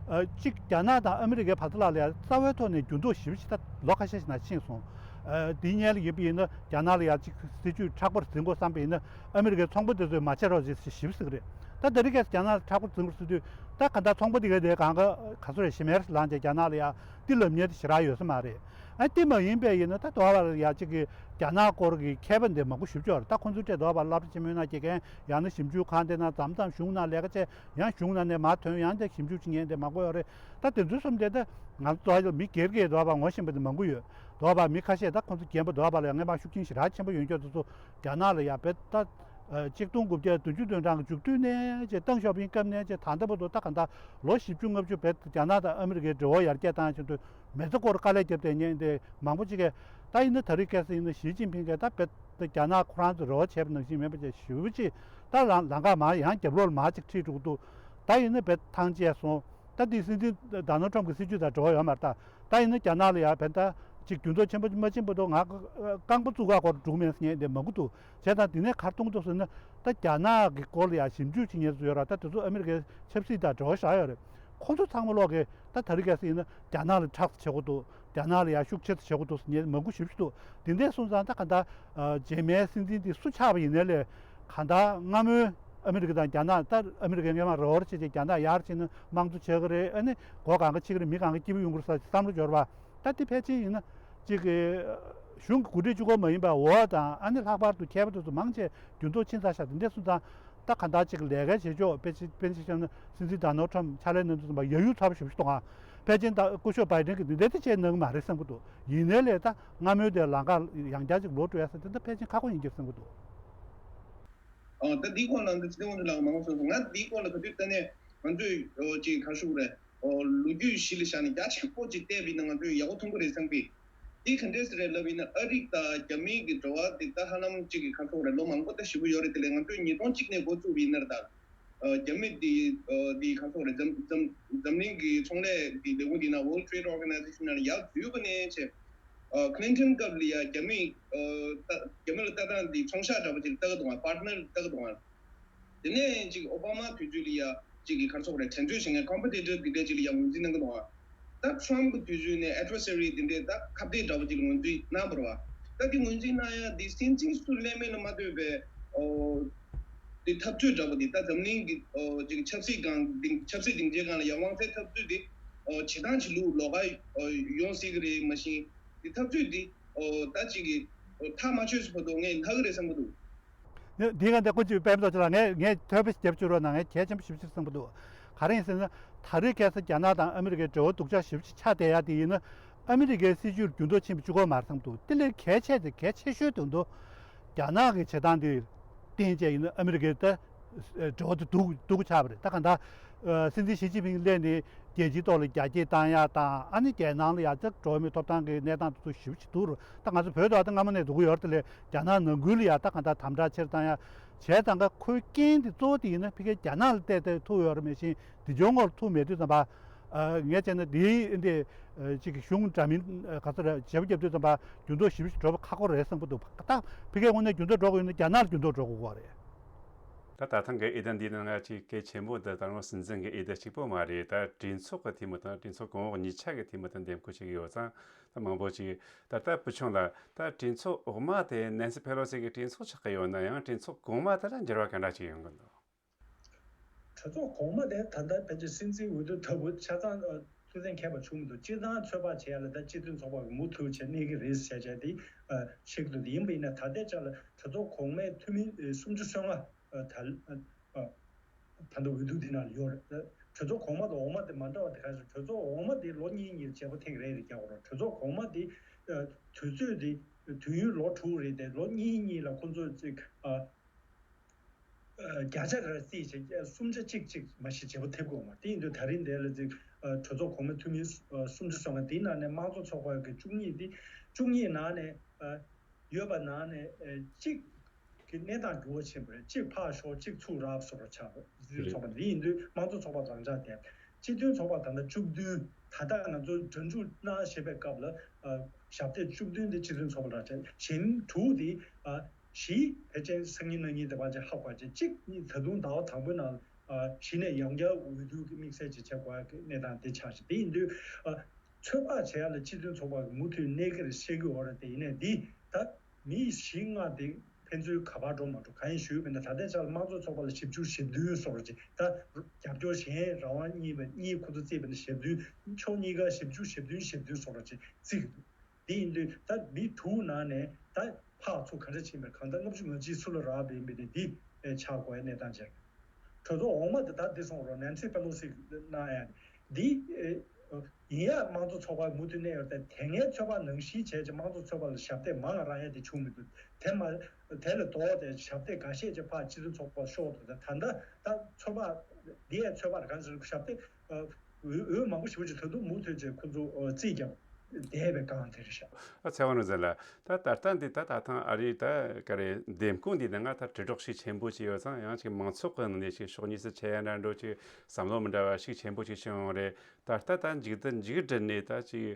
ཨ་ཅིག་རྒྱ་ནག་དང་ཨ་མི་རི་ཀའི་བར་དུ་ལ་ལ་ཡ་རྩ་བའི་ཐོག་ནས་འགྱུར་ལྡོག་ཞེ་པོ་ཅིག་ད་ལོ་ཁ་ཤས་ཤིག་ནང་ཕྱིན་སོང་། ཨ་དེའི་སྔོན་ལ་ཡིན་པ་ཡིན་ན་རྒྱ་ནག་ལ་ཡ་ཅིག་སྲིད་ཇུས་མཁྲེགས་པོར་འཛིན་དགོས་བསམ་པ་ཡིན་ན་ཨ་མི་རི་ཀའི་ཚོང་པ་དེ་ཚོས་མ་བྱེད་རོགས་ཞེས་ཞིབ་ཟེར་གི་རེད། ད་དེ་རིང་ཁ་སང་རྒྱ་ནག་ལ་མཁྲེགས་པོར་འཛིན་དགོས་ཟེར་དུས་ད་ག་འདྲ་ཚོང་པ་དེ་ག་དེ་གང་ག་ག་ཚོད་རེད། ཞེ་མེར་ལངས་བྱས་རྒྱ་ནག་ལ་ཡ་འདི་ལབ་མཁན་དེ་ཞེ་དྲག་ཡོད་ས་མ་རེད། ཨ་དེ་མ་ཡིན་པ་ཡིན་ན་ད་དོ་བ་ལ་ཡ་ཅིག་གི་རྒྱ་ནག་སྐོར་གྱི་མཁས་པ་འདི་མང་པོ་ཞེ་པོ་ཅིག་ཡོད་རེད། ད་ཁོང་ཚོའི་གྲས་དོ་བ་སློབ་གྲྭ་ཆེན་མོའི་ནང་སྐྱེལ་མཁན། ཡང་ན་ཞིབ་འཇུག་ཁང་དེ་ནང་མཚམས་མཚམས་གཞུང་ནང་ལས་ཀ་བྱས། ཡང་གཞུང་ནང་ནས་མར་ཐོན། ཡང་དེ་ཞིབ་འཇུག་བྱེད་མཁན་དེ་མང་པོ་ཡོད་རེད། ད་དེ་ཚོའི་གསུམ་དེ་ད་ང་ཚོ་མི་སྒེར་གྱི་དོ་བ་ངོ་ཤེས་པ་དེ་མང་པོ་ཡོད། དོ་བ་མི་ཁ་ཤས་ད་ཁོང་ཚོ་རྒན་པ་དོ་བ་ལ་ཡང་སྔོན་མ་ཤུགས་རྐྱེན་ཞེ་དྲག་ཆེན་པོ་ཡོད་མཁན་དེ་ཚོ་རྒྱ་ནག་ལ་ཡ་བེད་ད་ཆིག་སྟོང་དགུ་བརྒྱ་བདུན་ཅུ་དོན་གྲངས་ཀྱི་མཇུག་དུས་ནས་ཅེས་ཏེང་ཞའོ་ཕིང་སྐབས་ནས་ཅེས་ད་ལྟ་བར་དུ་ད་ག་འདྲ་ལོ་བཞི་བཅུ་ལྔ་བཅུ་བེད་རྒྱ་ནག་དང་ཨ་མི་རི་ཀའི་འབྲེལ་བ་ཡར་རྒྱས་བཏང་བཞིན་དུ་མི་ཚེ་སྐོར་དཀའ་ལས་བརྒྱབ་བསྡད་མཁན་དེ་མང་པོ་ཅིག་གིས། ད་ཡིན་ན་ད་རེས་ཁ་སང་ཡིན་ན་ཞི་ཅིན་ཕིང་གིས་ད་བེད་ད་རྒྱ་ནག་ཁོ་རང་ཚོ་རེ་བ་བྱས་པ་ནང་བཞིན་མིན་པ་ཅིག་ཞེ་པོ་ཅིག་ད་ལམ་ལམ་ཁ་མར་ཡང་རྒྱབ་ལོགས་ལ་མར་ཅིག་ཁྲིད་འགྲོ་གི་འདུག་ད་ཡིན་ན་བེད་ཐང་བཅད་སོང་། ད་འདི་སྲིད་འཛིན་ཌོ་ནལ་ཊམ་གྱི་སྲིད་ཇུས་དང་འབྲེལ་བ་ཡོད་མ་རེད། ད་ད་ཡིན་ན་རྒྱ་ནག་ལ་ཡང་བེད་ད་ཅིག་འགྱུར་ལྡོག་ཆེན་པོ་མ་ཕྱིན་བར་དུ་ང་རྐང་པ་བཙུགས་ཁ་སྐོར་འགྲོ་གི་མེད་ཟེར་མཁན་དེ་མང་པོ་འདུག་བྱས་ཙང་དེ་ནས་ག་རེ་མཐོང་གི་འདུག་ཟེར་ན། ད་རྒྱ་ནག་གི་སྐོར་ལ་ཡང་ཞིབ་འཇུག་བྱེད་མཁན་ཚོ་ཡོད་རེད། ད་དེ་ཚོ་ཨ་མི་རི་ཀའི་ཆབ་སྲིད་དང་འབྲེལ་བ་ཞེ་དྲག་ཡོད་རེད། ཁོང་ཚོ་ཚང་མ་ལོག་གིས་ད་ད་རེས་ཁ་སང་ཡིན་ན་རྒྱ་ནག་ལ་ཁྲག་བྱེད་དགོས་འདུག་རྒྱ་ནག་ལ་ཡང་ཤུགས་ཆེ་ཙམ་བྱེད་དགོས་འདུག་ཟེར་མཁན་མང་པོ་ཞེ་པོ་ཅིག་འདུག་དེ་འདྲ་སོང་ཙང་ད་ག་འདྲ་རྗེས་མའི་སྲིད་འཛིན་དེ་སུ་ཆགས་པ་ཡིན་ནའི་ལས་ག་འདྲ་སྔ་མོའི་ཨ་མི་རི་ཀ་དང་རྒྱ་ནག་ད་ཨ་མི་རི་ཀའི་སྔོན་མ་རེ་བ་བྱས་བྱས་རྒྱ་ནག་ཡར་ཕྱིན་ན་དམངས་གཙོ་བྱེད་ཀྱི་རེད། ཨ་ནི་སྒོ་གང་ག་ཕྱེ་གི་རེད། མི་གང་ག་སྐྱིད་པོ་ཡོང་གི་རེད་ཟེར་བསམ་བློ་འབྱོར་བ། ད་དེ་ཕལ་ཆེར་ཡིན་ན་ཅིག་གི་གཞུང་གི་འགོ་ཁྲིད་གཅིག་པོ་མ་ཡིན་པར་འོག་དང་ཨ་ནི་ལྷག་པར་དུ་མཁས་པ་དེ་ཚོ་མང་ཆེ་འགྱུར་ལྡོག་ཕྱིན་ཚར་ཤག་དེ་འདྲ་སོང་ཙང་ད་ག་འདྲ་ཅིག་ལས་ཀ་བྱེད་ཕྱོགས་དཔེ་ཆ་དཔེ་ཆ་བཞག་ན་སྲིད་འཛིན་ཌོ་ནལ་ཊམ་ཕྱག་ལས་གནང་དུས་ཙམ་པ་ཡ་ཡུལ་ཚ་པོ་ཞེ་པོ་ཞིག་འདུག་ག་ཕལ་ཆེར་ད་སྐུ་ཞབས་བྷའི་ཌེན་གྱིས་འདི་འདྲ་དེ་བྱས་གནང་གི་མ་རེད་བསམ་གྱི་འདུག་ཡིན་ནའི་ལས་ད་སྔ་མོའི་དེ་ལམ་ཁ་ཡང་བསྐྱར་ཅིག་ལོག་འགྲོ་ཡ་ཟེར་དེ་ད་ཕལ་ཆེར་ཁག་པོ་ཡིན་གྱི་བསམ་གྱི་འདུག་ཨ་ད་འདིའི་སྐོར་ལ་འདི་ཚེ་དབང་ལགས་མང་པོ་གསུངས་སོང་། ང་འདིའི་སྐོར་ལ་ག་དུས་ལྟ་ནས་ང་ཚོས་ཅིག་ག་རེ་ཞུ་དགོས་རེད། ལོ་རྒྱུས་གཞི་ལ་བཞག་ནས་རྒྱ་ཆེན་པོ་ཅིག་བལྟས་པ་ཡིན་ན་ང་ཚོས་ཡག་པོ་མཐོང་གི་རེད་བསམ་གི། འདི་ག་འདྲས་རེད་ལབ་ཡིན་ན་ཨ་རི་དང་རྒྱ་མི་གི་འབྲེལ་བ་འདི་ད་ཧ་ལམ་གཅིག་གི་ག་ཚོད་རེད། ལོ་མང་པོ་ད་ཞེ་པོ་ཡོད་རེད། དེ་ལས་ང་ཚོས་ཉིས་སྟོང་གཅིག་ནས་འགོ་བཙུགས་པ་ཡིན་ན་རེད་ད། རྒྱ་མི་འདི་འདི་ག་ཚོད་རེད། འཛམ་འཛམ་འཛམ་གླིང་གི་ཚོང་ལས་ཀྱི་ལས་ཁུངས་འདི་ན་World Trade Organization ནང་ཡར་འཛུལ་བ་ནས་བྱས། ཨ་ཀླིན་ཊོན་སྐབས་ལ་ཡ་རྒྱ་མི་ཨ་ད་རྒྱ་མི་ལ་ལྟ་སྟངས་འདི་ཚོང་ཤག་འདྲ་པོ་ཅིག་ལྟ་གི་འདུག་ག་པར་ཊི་ནར་ལྟ་གི་འདུག་ག་དེ་ནས་ཅིག་ཨོ་བྷ་མ་དུས་ཚོད་ལ་ཡ་ཅིག་གི་ག་རེ་ཟེར་དགོས་རེད། འགྲན་རྩོད་བྱེད་མཁན་ཀོམ་པི་ཊི་ཊར་འདི་འདྲ་ཅིག་ལ་ཡ་ངོས་འཛིན་གནང་གི་འདུག་ག་ད་ཊྲམ་གི་དུས་ཚོད་ནས་ཨེ་ཌི་ཝར་སེ་རི་འདི་འདྲས་ད་ཁ་གཏད་འདྲ་པོ་ཅིག་ལ་ངོས་འཛིན་གནང་བ་རེད་བ། ད་དེ་ངོས་འཛིན་གནང་ཡ་དེ་སྲིད་འཛིན་སུ་སླེབས་མིན་ལ་མ་ལྟོས་པའི་ཨོ་དེ་འཐབ་རྩོད་འདྲ་པོ་དེ་ད་འཛམ་གླིང་གི་ཨོ་ཅིག་ཆབ་སྲིད་སྒང་སྡིངས་ཆབ་སྲིད་སྡིངས་ཆའི་སྒང་ལ་ཡང་དབང་ཚད་འཐབ་རྩོད་དེ་ཨོ་བྱེད་སྟངས་བྱེད་ལུགས་ལོགས་ཀ་ཨོ་ཡོང་སྲིད་ཀྱི་རེད། མ་གཞི་དེ་འཐབ་རྩོད་དེ་ཨོ་ད་ཅིག་གི་ཨོ་ཐག་མ་ཆོད་ས་བར་དུ་ངས་ལྷག་གི་རེད་བསམ་གྱི་འདུག། ནི་འདི་ག་འདི་ཁོ་ཅིག་དཔེ་མི་ཐོག་ཅིག་ལ་ངས་ངས་ཐོས་པ་ཞིག་རྒྱབ་བཅུག་རོགས་གནང་། ངས་གལ་ཆེན་པོ་ཞེ་པོ་ཅིག་བསམ་གྱི་འདུག། ག་རེ་ཡིན་ཟེར་ན། ད་རེས་ཁ་སང་རྒྱ་ནག་དང་ཨ་མི་རི་ཀའི་འབྲེལ་བ་སྡུག་ཅག་ཞེ་པོ་ཅིག་ཆགས་བསྡད་ཡ་དེ་ཡིན་ན། ཨ་མི་རི་ཀའི་སྲིད་བྱུས་ལ་འགྱུར་ལྡོག་ཕྱིན་པ་གཅིག་པོ་མ་རེད་བསམ་གྱི་འདུག། དེ་ལས་གལ་ཆེ་དེ་གལ་ཆེ་ཤོས་དེ་འདུག། རྒྱ་ནག་གི་བྱེད་སྟངས་དེ་བརྟེན་བྱས་ཡིན་ན་ཨ་མི་རི་ཀའི་ད་འབྲེལ་བ་དེ་སྡུག་སྡུག་ཆགས་པ་རེད། ད་གང་ལྟར་སྲིད་འཛིན་ཞི་ཅིན་ཕིང་སླེབས་ནས་རྒྱལ་སྤྱིའི་ཐོག་ལ་རྒྱ་སྐྱེད་བཏང་ཡ་དང་། ཨ་ནི་རྒྱལ་ནང་ལ་ཡ་ད་འགྲོ་བ་མིའི་ཐོབ་ཐང་གི་གནས་སྟངས་དེ་ཚོ་ཞེ་པོ་ཅིག་སྡུག་རུ། ད་ང་ཚོ་བོད་དུ་ད་སྔ་མོ་ནས་སྡུག་གི་ཡོད་རེད། དེ་ལས་རྒྱ་ནག་ནང་ཁུལ་ལ་ཡ་ད་གང་ལྟར་དམ་དྲག་ཆེར་བཏང་ཡ་བྱས་ཙང་ཀ་ཁོའི་རྐྱེན་དེ་གཙོ་བོ་དེ་ཡིན་ན་ཕ་གིའི་རྒྱ་ནག་ལ་བལྟས་ཏེ་ཐུག་ཡོད་རེད། མེད་བཞིན་དེ་ཇོ་ངོར་ཐུག་མེད་དུས་ཙམ་པ། ཨ་ངས་བྱས་ན་དེའི་འདི་ཅིག་གཞུང་འདྲ་མིན་ག་ཚོད་རེད་བྱེད་པོ་རྒྱབ་དུས་ཙམ་པ་འགྱུར་ལྡོག་ཞེ་པོ་ཞིག་འགྲོ་བ་ཁག་པོ་རེད་བསམ་གྱི་འདུག། ད་ཕ་གིའི་ངོས་ནས་འགྱུར་ལྡོག་འགྲོ་དགོས་ཡོད་ན་རྒྱ་ནག་ལ་འགྱུར་ལྡོག་འགྲོ་དགོས་པ་རེད། ད་ད་ཐེངས་ཀྱི་ཨེ་ད་འདི་ནང་ང་ཅིག་གལ་ཆེན་པོ་འདི་ད་རུང་སྲིད་འཛིན་གྱི་ཨེ་ད་གཅིག་པོ་མ་རེད། ད་གྲོས་ཚོགས་ཀྱི་འཐུས་མི་དང་གྲོས་ཚོགས་གོང་འོག་གཉིས་ཆ་གི་འཐུས་མི་དང་འདེམས་བསྐོ་བྱེད་ཀྱི་ཡོད་ཙང་། ད་མང་པོ་ཅིག་ད་ལྟ་བུ་ཆུང་ལ་ད་གྲོས་ཚོགས་འོག་མ་དེ་ནན་སི་ཕེ་ལོ་སི་གི་གྲོས་ཚོགས་ཆགས་ཀྱི་ཡོད་ན་ཡང་གྲོས་ཚོགས་གོང་མ་དེ་ལ་འགྱུར་བ་ག་འདྲ་ཅིག་ཡོང་གི་འདུག། གྲོས་ཚོགས་གོང་མ་དེ་ད་ལྟ་ཕལ་ཆེར་སྲིད་འཛིན་འོས་བསྡུ་ལྟ་བུ་ཆ་ཚང་ཐུགས་གཏན་འཁེལ་བ་བྱུང་མི་འདུག། སྤྱིར་བཏང་ཚོད་དཔག་བྱས་ཡ་ལ་ད་སྤྱི་མཐུན་ཚོགས་པ་གི་མུ་མཐུད་བྱས་གནས་ཀྱི་རེད་ཟེར་བྱས་དེ་བཤད་ཀྱི་འདུག། དེ་ཡིན་པ་ཡིན་ན་ད་ལྟའི་ཆ་ལ་གྲོས་ཚོགས་གོང་མའི་འཐུས་མི་སུམ་ཅུ་སོ་ལྔ་ད་ད་ལྟ་འོས་བསྡུ་འདི་ནང་ལ་ཡོད་རེད། གྲོས་ཚོགས་གོང་མ་དང་འོག་མ་དེ་མ་འདྲ་བ་དེ་ག་རེ་ཟེར། གྲོས་ཚོགས་འོག་མ་དེ་ལོ་གཉིས་གཉིས་བྱས་པ་ཐེངས་རེ་རེ་རྒྱག་དགོས་རེད། གྲོས་ཚོགས་གོང་མ་དེ་དུས་ཚོད་དེ་དུས་ཡུན་ལོ་དྲུག་རེད་དེ། ལོ་གཉིས་གཉིས་ལ་ཁོང་ཚོས་ཅིག་བརྒྱ་ཆ་རེ་རྩིས་བྱས་སུམ་ཆ་གཅིག་གཅིག་མ་གཞི་བྱེད་པ་ཐེབས་དགོས་མ། དེ་ཡིན་དུས་ད་རིང་འདི་ལ་ཅིག་གྲོས་ཚོགས་གོང་མའི་འཐུས་མི་སུམ་ཅུ་སོ་ལྔ་དེའི་ནང་ནས་དམངས་གཙོ་ཚོགས་པ་གི་བཅུ་གཉིས་དེ་བཅུ་གཉིས་ནང་ནས་ཡོད་པ་ནང་ནས་གཅིག་གི་གནས་སྟངས་འགྱུར་བ་ཕྱིན་པ་རེད། གཅིག་ཕར་ཤོར་གཅིག་ཚུར་རག་བཟོ་འདྲ་ཆགས་པ། སྤྱི་མཐུན་ཚོགས་པ་འདི་ཡིན་དུས་དམངས་གཙོ་ཚོགས་པ་རང་འཇགས་བསྡད། སྤྱི་མཐུན་ཚོགས་པ་ད་ལྟ་བཅུ་བདུན། ད་ལྟ་ང་ཚོ་སྒྲ་འཇུག་གནང་བཞིན་པའི་སྐབས་ལ་ཞབས་སྟེགས་བཅུ་བདུན་དེ་སྤྱི་མཐུན་ཚོགས་པ་རང་འཇགས། གཞན་དྲུག་དེ་བཞི་ཕལ་ཆེར་སང་ཉིན་གནངས་ཉིན་དེ་བར་ཅིག་ཧ་གོ་ཅིག་གཅིག་ནི་ད་དུང་ཟླ་བ་དང་པོའི་ནང་གཞི་ནས་ཡང་བསྐྱར་འོས་བསྡུ་གི་དམིགས་བསལ་ཅིག་བྱེད་དགོས་ཡ་གི་གནས་སྟངས་དེ་ཆགས་ཤིང་། དེ་ཡིན་དུས་ཚོད་དཔག་བྱེད་ཡ་ལ་སྤྱི་མཐུན་ཚོགས་པ་གི་མུ་མཐུད་གནས་ཀྱི་རེད་བཤད་ཀྱི་ཡོད་རེད། དེ་ཡིན་ནའི་འདི་ད་མི་བཞི་ལྔ་དེ་ཕན་ཚུན་ག་པར་འགྲོ་མ་འགྲོ་གང་ཡིན་ཞུས་པ་ཡིན་ན། ད་ལྟའི་ཆ་ལ་དམངས་གཙོ་ཚོགས་པ་ལ་ཞེ་བཅུ་ཞེ་བདུན་སོགས་རེད་ཅིག། ད་རྒྱབ་སྐྱོར་གཞན་རང་དབང་གཉིས་པ་གཉིས་ཁོ་ཚོ་བརྩིས་པ་ཡིན་ན་ཞེ་བདུན། ཕྱོགས་གཉིས་ཀ་ཞེ་བཅུ་ཞེ་བདུན་ཞེ་བདུན་སོགས་རེད་ཅིག་བརྩི་གི་འདུག། དེ་ཡིན་དུས་ད་མི་དྲུག་ནང་ནས་ད་ཕར་ཚུར་ག་འདྲ་ཕྱིན་པའི་གང་ལྟར་ལྔ་བཅུ་ང་གཅིག་ཚུར་ལ་རག་པ་ཡིན་པས་ནི་འདི་ཆགས་དགོས་ཡ་གནས་སྟངས་ཅིག། གྲོས་ཚོགས་འོག་མ་དེ་ད་འདི་སོང་རོགས། ནན་སི་པེ་ལོ་སི་གནང་ཡ་འདི་ཡིན་ཡ་དམངས་གཙོ་ཚོགས་པ་མུ་མཐུད་གནས་ཡོད་དེ། དེ་སྔའི་ཚོད་དཔག་ནང་བཞིན་བྱས་ཀྱི་དམངས་གཙོ་ཚོགས་པ་ལ་ཞབས་སྟེགས་མང་རག་ཡ་དེ་བྱུང་མི་འདུག། དེ་མ་དེ་ལས་ལྡོག་སྟེ་ཞབས་སྟེགས་འགའ་ཤས་ཀྱི་ཕར་སྤྱི་མཐུན་ཚོགས་པ་ཤོར་འདུག། ད་ད་ལྟ་ད་ཚོད་དཔག་འདི་ཡའི་ཚོད་དཔག་གང་ཟེར་ཞབས་སྟེགས་འོས་འོས་མང་པོ་ཞེ་པོ་ཅིག་ད་དུང་མུ་མཐུད་ཀྱི་ཁོ་ཚོ་རྩིས་རྒྱབ་བསྡད་པའི་སྒང་དེ་རེད་ཤག། ཨ་ཚེ་དབང་རིག་འཛིན་ལགས། ད་ད་ལྟ་འདི་ད་ད་ཐེངས་ཨ་རིའི་ད་ག་རེ་འདེམས་བསྐོ་འདི་ནང་ང་ད་དྲིལ་སྒྲོག་ཤུགས་ཆེན་པོ་ཅིག་ཡོད་ཙང་། ཡང་ཅིག་མང་ཚོགས་ཀྱི་ནང་ནས་ཅིག་ཕྱོགས་གཉིས་སུ་ཆེ་ཡ་འདྲ་འགྲོ་ཅིག་བསམ་བློ་མི་འདྲ་བ་ཤུགས་ཆེན་པོ་ཅིག་བྱུང་ཡོང་རེད། ད་ལྟ་ད་མཇུག་ཏུ་མཇུག་སྒྲིལ་ནས་ད་ཅིག་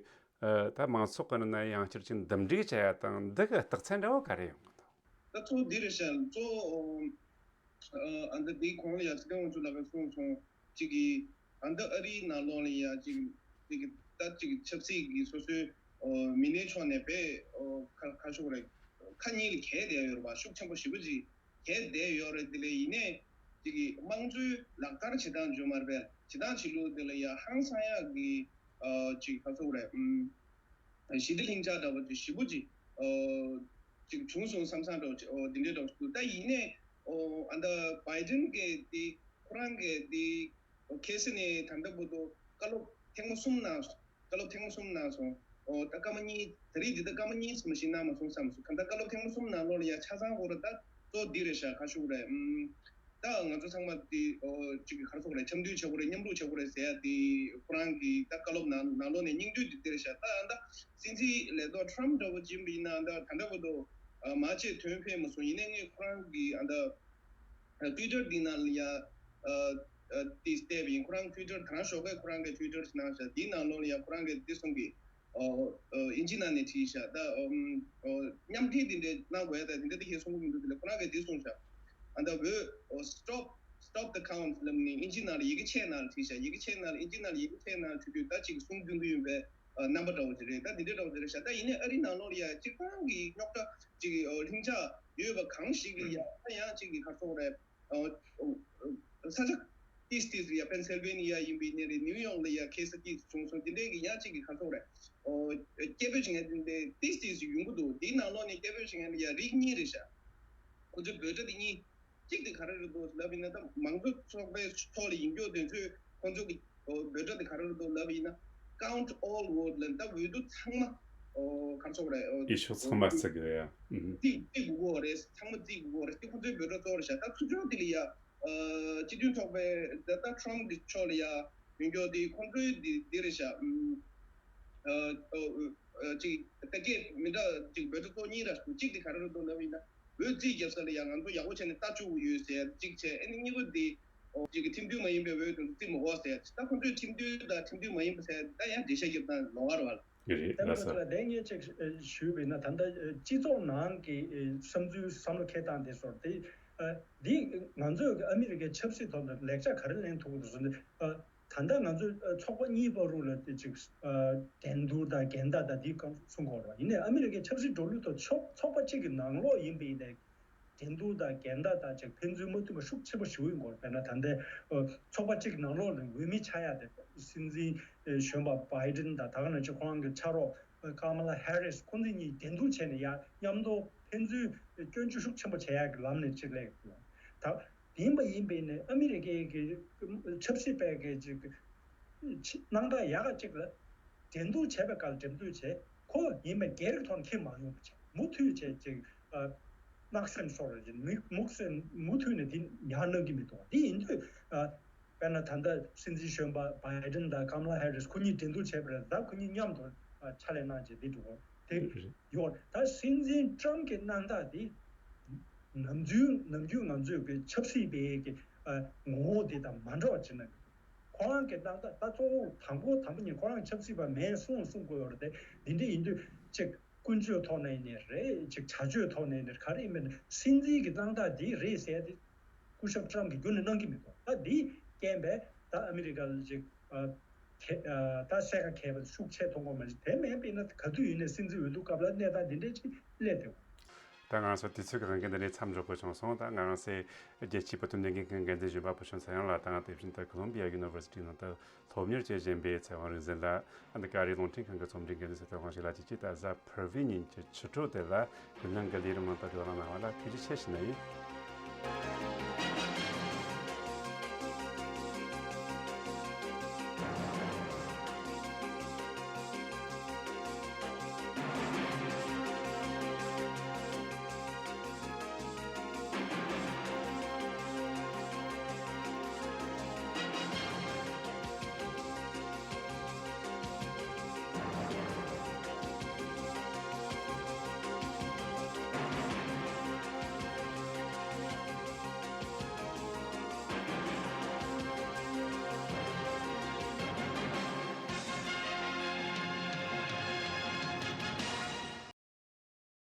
ཨ་ད་མང་ཚོགས་ཀྱི་ནང་ན་ཡང་བསྐྱར་ཅིག་འདུམ་འགྲིག་བྱ་ཡ་དང་འདི་གི་རྟགས་མཚན་འདྲ་བོ་ག་རེ་ཡོང་གི་འདུག། ད་ཚོ་འདི་རེད་ཤག་གཙོ་བོ། ཨ་འདི་དེའི་གོང་ལ་ཡ་ཚེ་བརྟན་དབང་ཕྱུག་ལགས་ཀྱིས་གསུངས་སོང་། གཅིག་གིས་ཨ་འདི་ཨ་རིའི་ནང་ལོགས་ལ་ཡ་གཅིག་གཅིག་ད་གཅིག་ཆབ་སྲིད་ཀྱི་སོ་སོའི་མི་སྣའི་ཕྱོགས་ནས་དཔེ་ཁ་ཁ་ཤོག་རེད། ཁ་གཉིས་ལ་གྱེས་བསྡད་ཡོད་རེད་པ། ཤུགས་ཆེན་པོ་ཞེ་པོ་ཅིག་གྱེས་བསྡད་ཡོད་རེད། དེ་ལས་ཡིན་ནའི་གཅིག་གིས་དམངས་གཙོའི་ལག་བསྟར་བྱེད་སྟངས་བརྗོད་མ་རེད་པས། བྱེད་སྟངས་བྱེད་ལུགས་དེ་ལ་ཡ་ཧང་སང་ཡག་གི་གཅིག་ཁ་ཤོག་རེད། ཞི་བདེ་ལྷིང་འཇགས་འདྲ་བོ་ཅིག་ཞེ་པོ་ཅིག་ཨོ་ཅིག་བྱུང་སོང་བསམ་བསམ་འདྲ་བོ་ཅིག་ཨོ་འདི་འདྲའི་འདྲ་བོ་ཅིག་འདུག། ད་ཡིན་ནའི་ཨོ་ཨ་ད་བྷའི་ཌེན་གྱི་དེ་ཁོ་རང་གི་དེ་ཨོ་ཁ་སང་ནས་ད་ལྟ་བར་དུ་བཀའ་སློབ་ཐེངས་མ་གསུམ་གནང་སོང་། བཀའ་སློབ་ཐེངས་མ་གསུམ་གནང་སོང་། ཨོ་ད་སྐར་མ་གཉིས། ད་རེས་འདི་ད་སྐར་མ་གཉིས་ཙམ་ཞིག་གནང་མ་སོང་བསམ་སོང་། གང་ལྟར་བཀའ་སློབ་ཐེངས་མ་གསུམ་ནང་ལོགས་ལ་ཡ་ཆ་ཚང་པོ་ར་ད་གཙོ་བོ་འདི་རེད་ཤག། ཁ་ཤུག་རེད། ཨུམ། ད་ང་ཚོ་ཚང་མ་དེ་ཨོ་གཅིག་གི་ག་རེ་ཟེར་དགོས་རེད། འཆམ་མཐུན་བྱེད་དགོས་རེད། མཉམ་རུབ་བྱེད་དགོས་རེད་ཟེར་ཡ་དེ་ཁོ་རང་གི་ད་བཀའ་སློབ་ནང་ནང་ལོགས་ནས་སྙིང་བསྡུས་དེ་དེ་རེད་ཤག། ད་ད་སྲིད་འཛིན་ལས་ཐོག་ཊམ་ཕ་འདྲ་བོ་ཅིག་ཡིན་པ་ཡིན་ན་ད་ད་ལྟ་བར་དུ་ཨ་མ་ཆེ་དོན་ཕེབས་མ་སོང་། ཡིན་ནའི་ངས་ཁོ་རང་གི་ཨ་ད་ཊུའི་ཊར་འདི་ནང་ལ་ཡ་ཨ་ཨ་དེ་བལྟས་པ་ཡིན། ཁོ་རང་ཊུའི་ཊར་ད་རང་ཞོགས་ཀས་ཁོ་རང་གི་ཊུའི་ཊར་ཞིག་གནང་ཤག། དེའི་ནང་ལོགས་ལ་ཡ་ཁོ་རང་གིས་དེ་གསུང་གི་ཨོ་ཨོ་དབྱིན་ཇི་ནང་ནས་བྲིས་ཤག། ད་ཨོ་ཨོ་མཉམ་འབྲེལ་དེ་འདྲ་གནང་དགོས་ཡ་ད་དེ་འདྲ་དེ་ཁྱེད་གསུང་གི་མི་འདུག། དེ་ལ་ཁོ་རང་གིས་དེ་གསུངས་ཤག། ཨ་ད་འོས་ཨོ་stop stop the count ལབ་ནས་དབྱིན་ཇི་ནང་ལ་ཡི་གེ་ཆེ་ནང་ལ་བྲིས་ཤག། ཡི་གེ་ཆེ་ནང་ལ་དབྱིན་ཇི་ནང་ལ་ཡི་གེ་ཆེ་ནང་ལ་བྲིས་དུས་ད་ཅིག་གསུང་རྒྱུན་དུ་ཡོད་པའི་ རྣམ་པ་འདྲ་བོ་ཅིག་རེད། ད་འདི་འདྲ་འདྲ་བོ་ཅིག་རེད་ཤག་ད་ཡིན་ནའི་ཨ་རིའི་ནང་ལོགས་ལ་ཡ་སྤྱིར་བཏང་གི་རྙོག་དྲ་ཅིག་ལྷིང་འཇགས་ཡོད་པ་གང་ཞིག་ལ་ཡ་ད་ཡང་ཅིག་གི་ག་རེ་ཟེར་དགོས་རེད། ས་ཆ་ཏིས་ཏིས་ཡ་པེན་སིལ་ཝེ་ནི་ཡ་ཡིན་པའི་ནི་རེད། ནིའུ་ཡོག་ལ་ཡ་ཁེ་ས་ཏིས་བྱུང་སོང་། དེ་འདྲའི་གི་ཡང་གཅིག་གི་ག་རེ་ཟེར་དགོས་རེད། སྐད་འབོད་བྱེད་མཁན་དེ་ཏིས་ཏིས་ཡོང་གི་འདུག་དེའི་ནང་ལོགས་ནས་སྐད་འབོད་བྱེད་མཁན་ལ་ཡ་རིགས་གཉིས་རེད་ཤག་ཁོ་ཚོའི་འབོད་སྒྲ་དེ་གཉིས། གཅིག་དེ་ག་རེ་རེད་འདུག་ལབ་ཡིན་ན། ད་མང་གཙོ་ཚོགས་པའི་ཐོག་ལ་ཡིན་རྒྱུ་དེ་ཚོས་ཁོ་ཚོ་གི་འབོད་སྒྲ་དེ་ག་རེ་རེད་འདུག་ལབ་ཡིན་ན། Count all vote ལབ། ད་འོས་བསྡུ་ཚང་མ་ག་རེ་ཟེར་དགོས་རེད། འོས་བསྡུ་ཡིག་ཤོག་ཚང་མ་བརྩི་དགོས་ཡ། བརྩི་དགོས་རེད། ཚང་མ་བརྩི་དགོས་རེད། དེ་ཁོ་ཚོའི་འབོད་སྒྲ་གཙོ་བོ་རེད་ཤག་ད་ཚུར་ཕྱོགས་དེ་ལ་ཡ། སྤྱི་མཐུན་ཚོགས་པའི་ད་ལྟ་ཁྲོམ་གྱི་ཕྱོགས་ལ་ཡ་ཡོང་རྒྱུ་དེ་ཁོ་ཚོའི་དེ་དེ་རེད་ཤག་ཨ་ཨ་ཅིག་ད་སྐད་མི་འདྲ་ཅིག་འབོད་སྒྲ་གཙོ་གཉིས་ར་གཅིག་དེ་ག་རེ་རེད་འདུག་ལབ་ཡིན་ན། འོས་རྩིས་རྒྱབ་ས་ལ་ཡང་ང་ཚོ་ཡག་པོ་བྱས་ནས་ལྟ་བཅུག་གི་ཡོད་ཟེར་གཅིག་བྱས། ཨ་ནི་གཉིས་པ་དེ་ཅིག་ཁྲིམས་མཐུན་མ་ཡིན་པའི་འོས་དེ་ཚོ་རྩི་མི་དགོས་ཟེར། ད་ཁོ་ཚོས་ཁྲིམས་མཐུན་དང་ཁྲིམས་མཐུན་མ་ཡིན་པ་ཟེར་ད་ཡང་འགྲེལ་བཤད་རྒྱབ་སྟངས་ལོགས་ཀ་རེད་བ། ཡོད་རེད། ད་ལགས་སོ། ང་ཚོ་ལ་ལན་ངས་ཅིག་ཞུས་པ་ཡིན་ན། ད་ལྟ་སྤྱི་ཚོགས་ནང་གི་བསམ་ཚུལ་བསམ་བློ་འཁྱེར་སྟངས་དེ་ཚོར་དེ་འདི་ང་ཚོས་ཨ་མི་རི་ཀའི་ཆབ་སྲིད་ཐོག་ནས་ལེགས་ཆ་ག་རེ་ལེན་ཐུབ་ཀྱི་འདུག་ཟེར་ན། ད་ལྟ་ང་ཚོ་ཚོགས་པ་གཉིས་བར་དུ་ལ་དེ་ཅིག་འགྲན་བསྡུར་དང་འགལ་ཟླ་དང་འདི་གང་གསུང་གི་ཡོད་རེད་བ། ཡིན་ནའི་ཨ་མི་རི་ཀའི་ཆབ་སྲིད་འགྲོ་ལུགས་ཐོག་ཚོགས་ཚོགས་པ་གཅིག་གི་ནང་ལོགས་ཡིན་པ་ཡིན་ནའི་འགྲན་བསྡུར་དང་འགལ་ཟླ་དང་ཅིག་ཕན་ཚུན་མ་མཐུན་པ་ཤུགས་ཆེན་པོ་ཞིག་ཡོང་གི་ཡོད་རེད། དཔེར་ན་ད་ལྟའི་ཚོགས་པ་གཅིག་གི་ནང་ལོགས་ལ་འོས་མི་ཆགས་ཡ་དེ་སྲིད་འཛིན་གཞོན་པ་བྷའི་ཌེན་དང་ད་ག་ནང་བཞིན་ཁོ་རང་གི་ཕྱག་རོགས་ཀ་མ་ལ་ཧེ་རིས་ཁོང་ཚོ་གཉིས་འགྲན་བསྡུར་བྱས་ནས་ཡ་མཉམ་དུ་ཕན་ཚུན་སྐྱོན་བརྗོད་ཤུགས་ཆེན་པོ་བྱེད་ཡག་གི་ལམ་ནས་ཅིག་སླེབས་ཡོད། ད་ཡིན་པ་ཡིན་པས་ནས་ཨ་མི་རི་ཀའི་གི་ཆབ་སྲིད་པའི་གི་ཅིག་སྣང་དག་ཡག་ག་ཅིག་ལ་འགྲན་བསྡུར་བྱས་པའི་སྐབས་འགྲན་བསྡུར་བྱས། ཁོ་ཡིན་པ་སྒེར་གྱི་ཐོག་ནས་ཁྱེར་མ་ཡོང་བ་བྱས། མུ་མཐུད་བྱས་ཅིག་ཨ་གནག་སེམས་སོགས་རེད། མི་མུག་སེམས་མུ་མཐུད་ནས་འདི་ཉར་གནང་གི་མི་འདུག་འདི་ཡིན་དུས་ཨ་དཔེར་ན་ད་ལྟ་སྲིད་འཛིན་གཞོན་པ་བྷའི་ཌེན་དང་ཀམ་ལ་ཧེ་རིས་ཁོ་གཉིས་འགྲན་བསྡུར་བྱས་པ་རེད། ད་ཁོ་གཉིས་མཉམ་དུ་ཨ་ཕྱག་ལས་གནང་བྱས་འདི་འགྲོ་གི་རེད། དེ་ཡོད། ད་སྲིད་འཛིན་ཊམ་གྱི་གནང་སྟངས་དེ་ནམ་རྒྱུན་ནམ་རྒྱུན་ང་ཚོས་ཀྱི་ཆབ་སྲིད་པའི་གི་ཨ་ངོ་བོ་དེ་དང་མ་འདྲ་བ་ཅིག་གནང་གི་འདུག་ཁོ་རང་གི་གནང་སྟངས་ད་གཙོ་བོ་དང་པོ་དང་པོ་ཉིད་ཁོ་རང་ཆབ་སྲིད་པ་མིན་གསུངས་གསུང་དགོས་ཡོད་རེད་དེ། འདི་འདྲ་ཡིན་དུས་ཅིག་ཀུན་སྤྱོད་ཐོག་ནས་ཡིན་ནའི་རེད། ཅིག་བྱ་སྤྱོད་ཐོག་ནས་ཡིན་ནའི་ག་རེ་ཡིན་མིན་སྲིད་འཛིན་གྱི་གནང་སྟངས་འདི་རེད་ཟེར་ཏེ་སྐུ་ཞབས་ཊམ་གྱིས་རྒྱུན་ནས་གནང་གི་མི་འདུག་ད་འདིའི་རྐྱེན་པས་ད་ཨ་མི་རི་ཀ་ལ་ཅིག་ཨ་གལ་ཨ་ད་གསལ་ཁ་གལ་པ་ཤུགས་ཆེ་མཐོང་གི་མ་རེད། དེ་མིན་པ་ཡིན་ན་ག་དུས་ཡིན་ནའི་སྲིད་འཛིན་འོས་བསྡུ་སྐབས་ལ་གནས་སྟངས་འདི་འདྲ་ཅིག་སླེབས་བསྡད་ཡོད། ད་ང་ཚོ་དུས་ཚོད་ཀྱི་དབང་གིས་འདི་ནས་མཚམས་འཇོག་དགོས་བྱུང་སོང་། ད་ང་རང་ཚོའི་རྒྱལ་སྤྱིའི་བོད་དོན་ལས་འགུལ་ཁང་འགན་འཛིན་གཞོན་པ་བུ་ཆུང་ཚེ་དབྱངས་ལགས་དང་། དེ་བཞིན་དུ་ཀོ་ལོམ་བི་ཡ་ཡུ་ནི་ཝར་སི་ཊི་ནང་དུ་སློབ་གཉེར་བྱེད་བཞིན་པའི་ཚེ་དབང་རིག་འཛིན་ལགས། ཨ་ནི་ཀ་རི་རླུང་འཕྲིན་ཁང་གི་རྩོམ་སྒྲིག་འགན་འཛིན་ཚེ་དབང་ཞིག་ལགས་བཅས་ཀྱིས་ད་གཟའ་ཕུར་བུའི་ཉིན་གྱི་ཕྱི་དྲོ་དེ་ལ་དེ་ནང་གི་ལས་རིམ་ནང་དུ་བགྲོ་གླེང་གནང་བ་ལ་ཐུགས་རྗེ་ཆེ་ཞུ་ནི་ཡིན།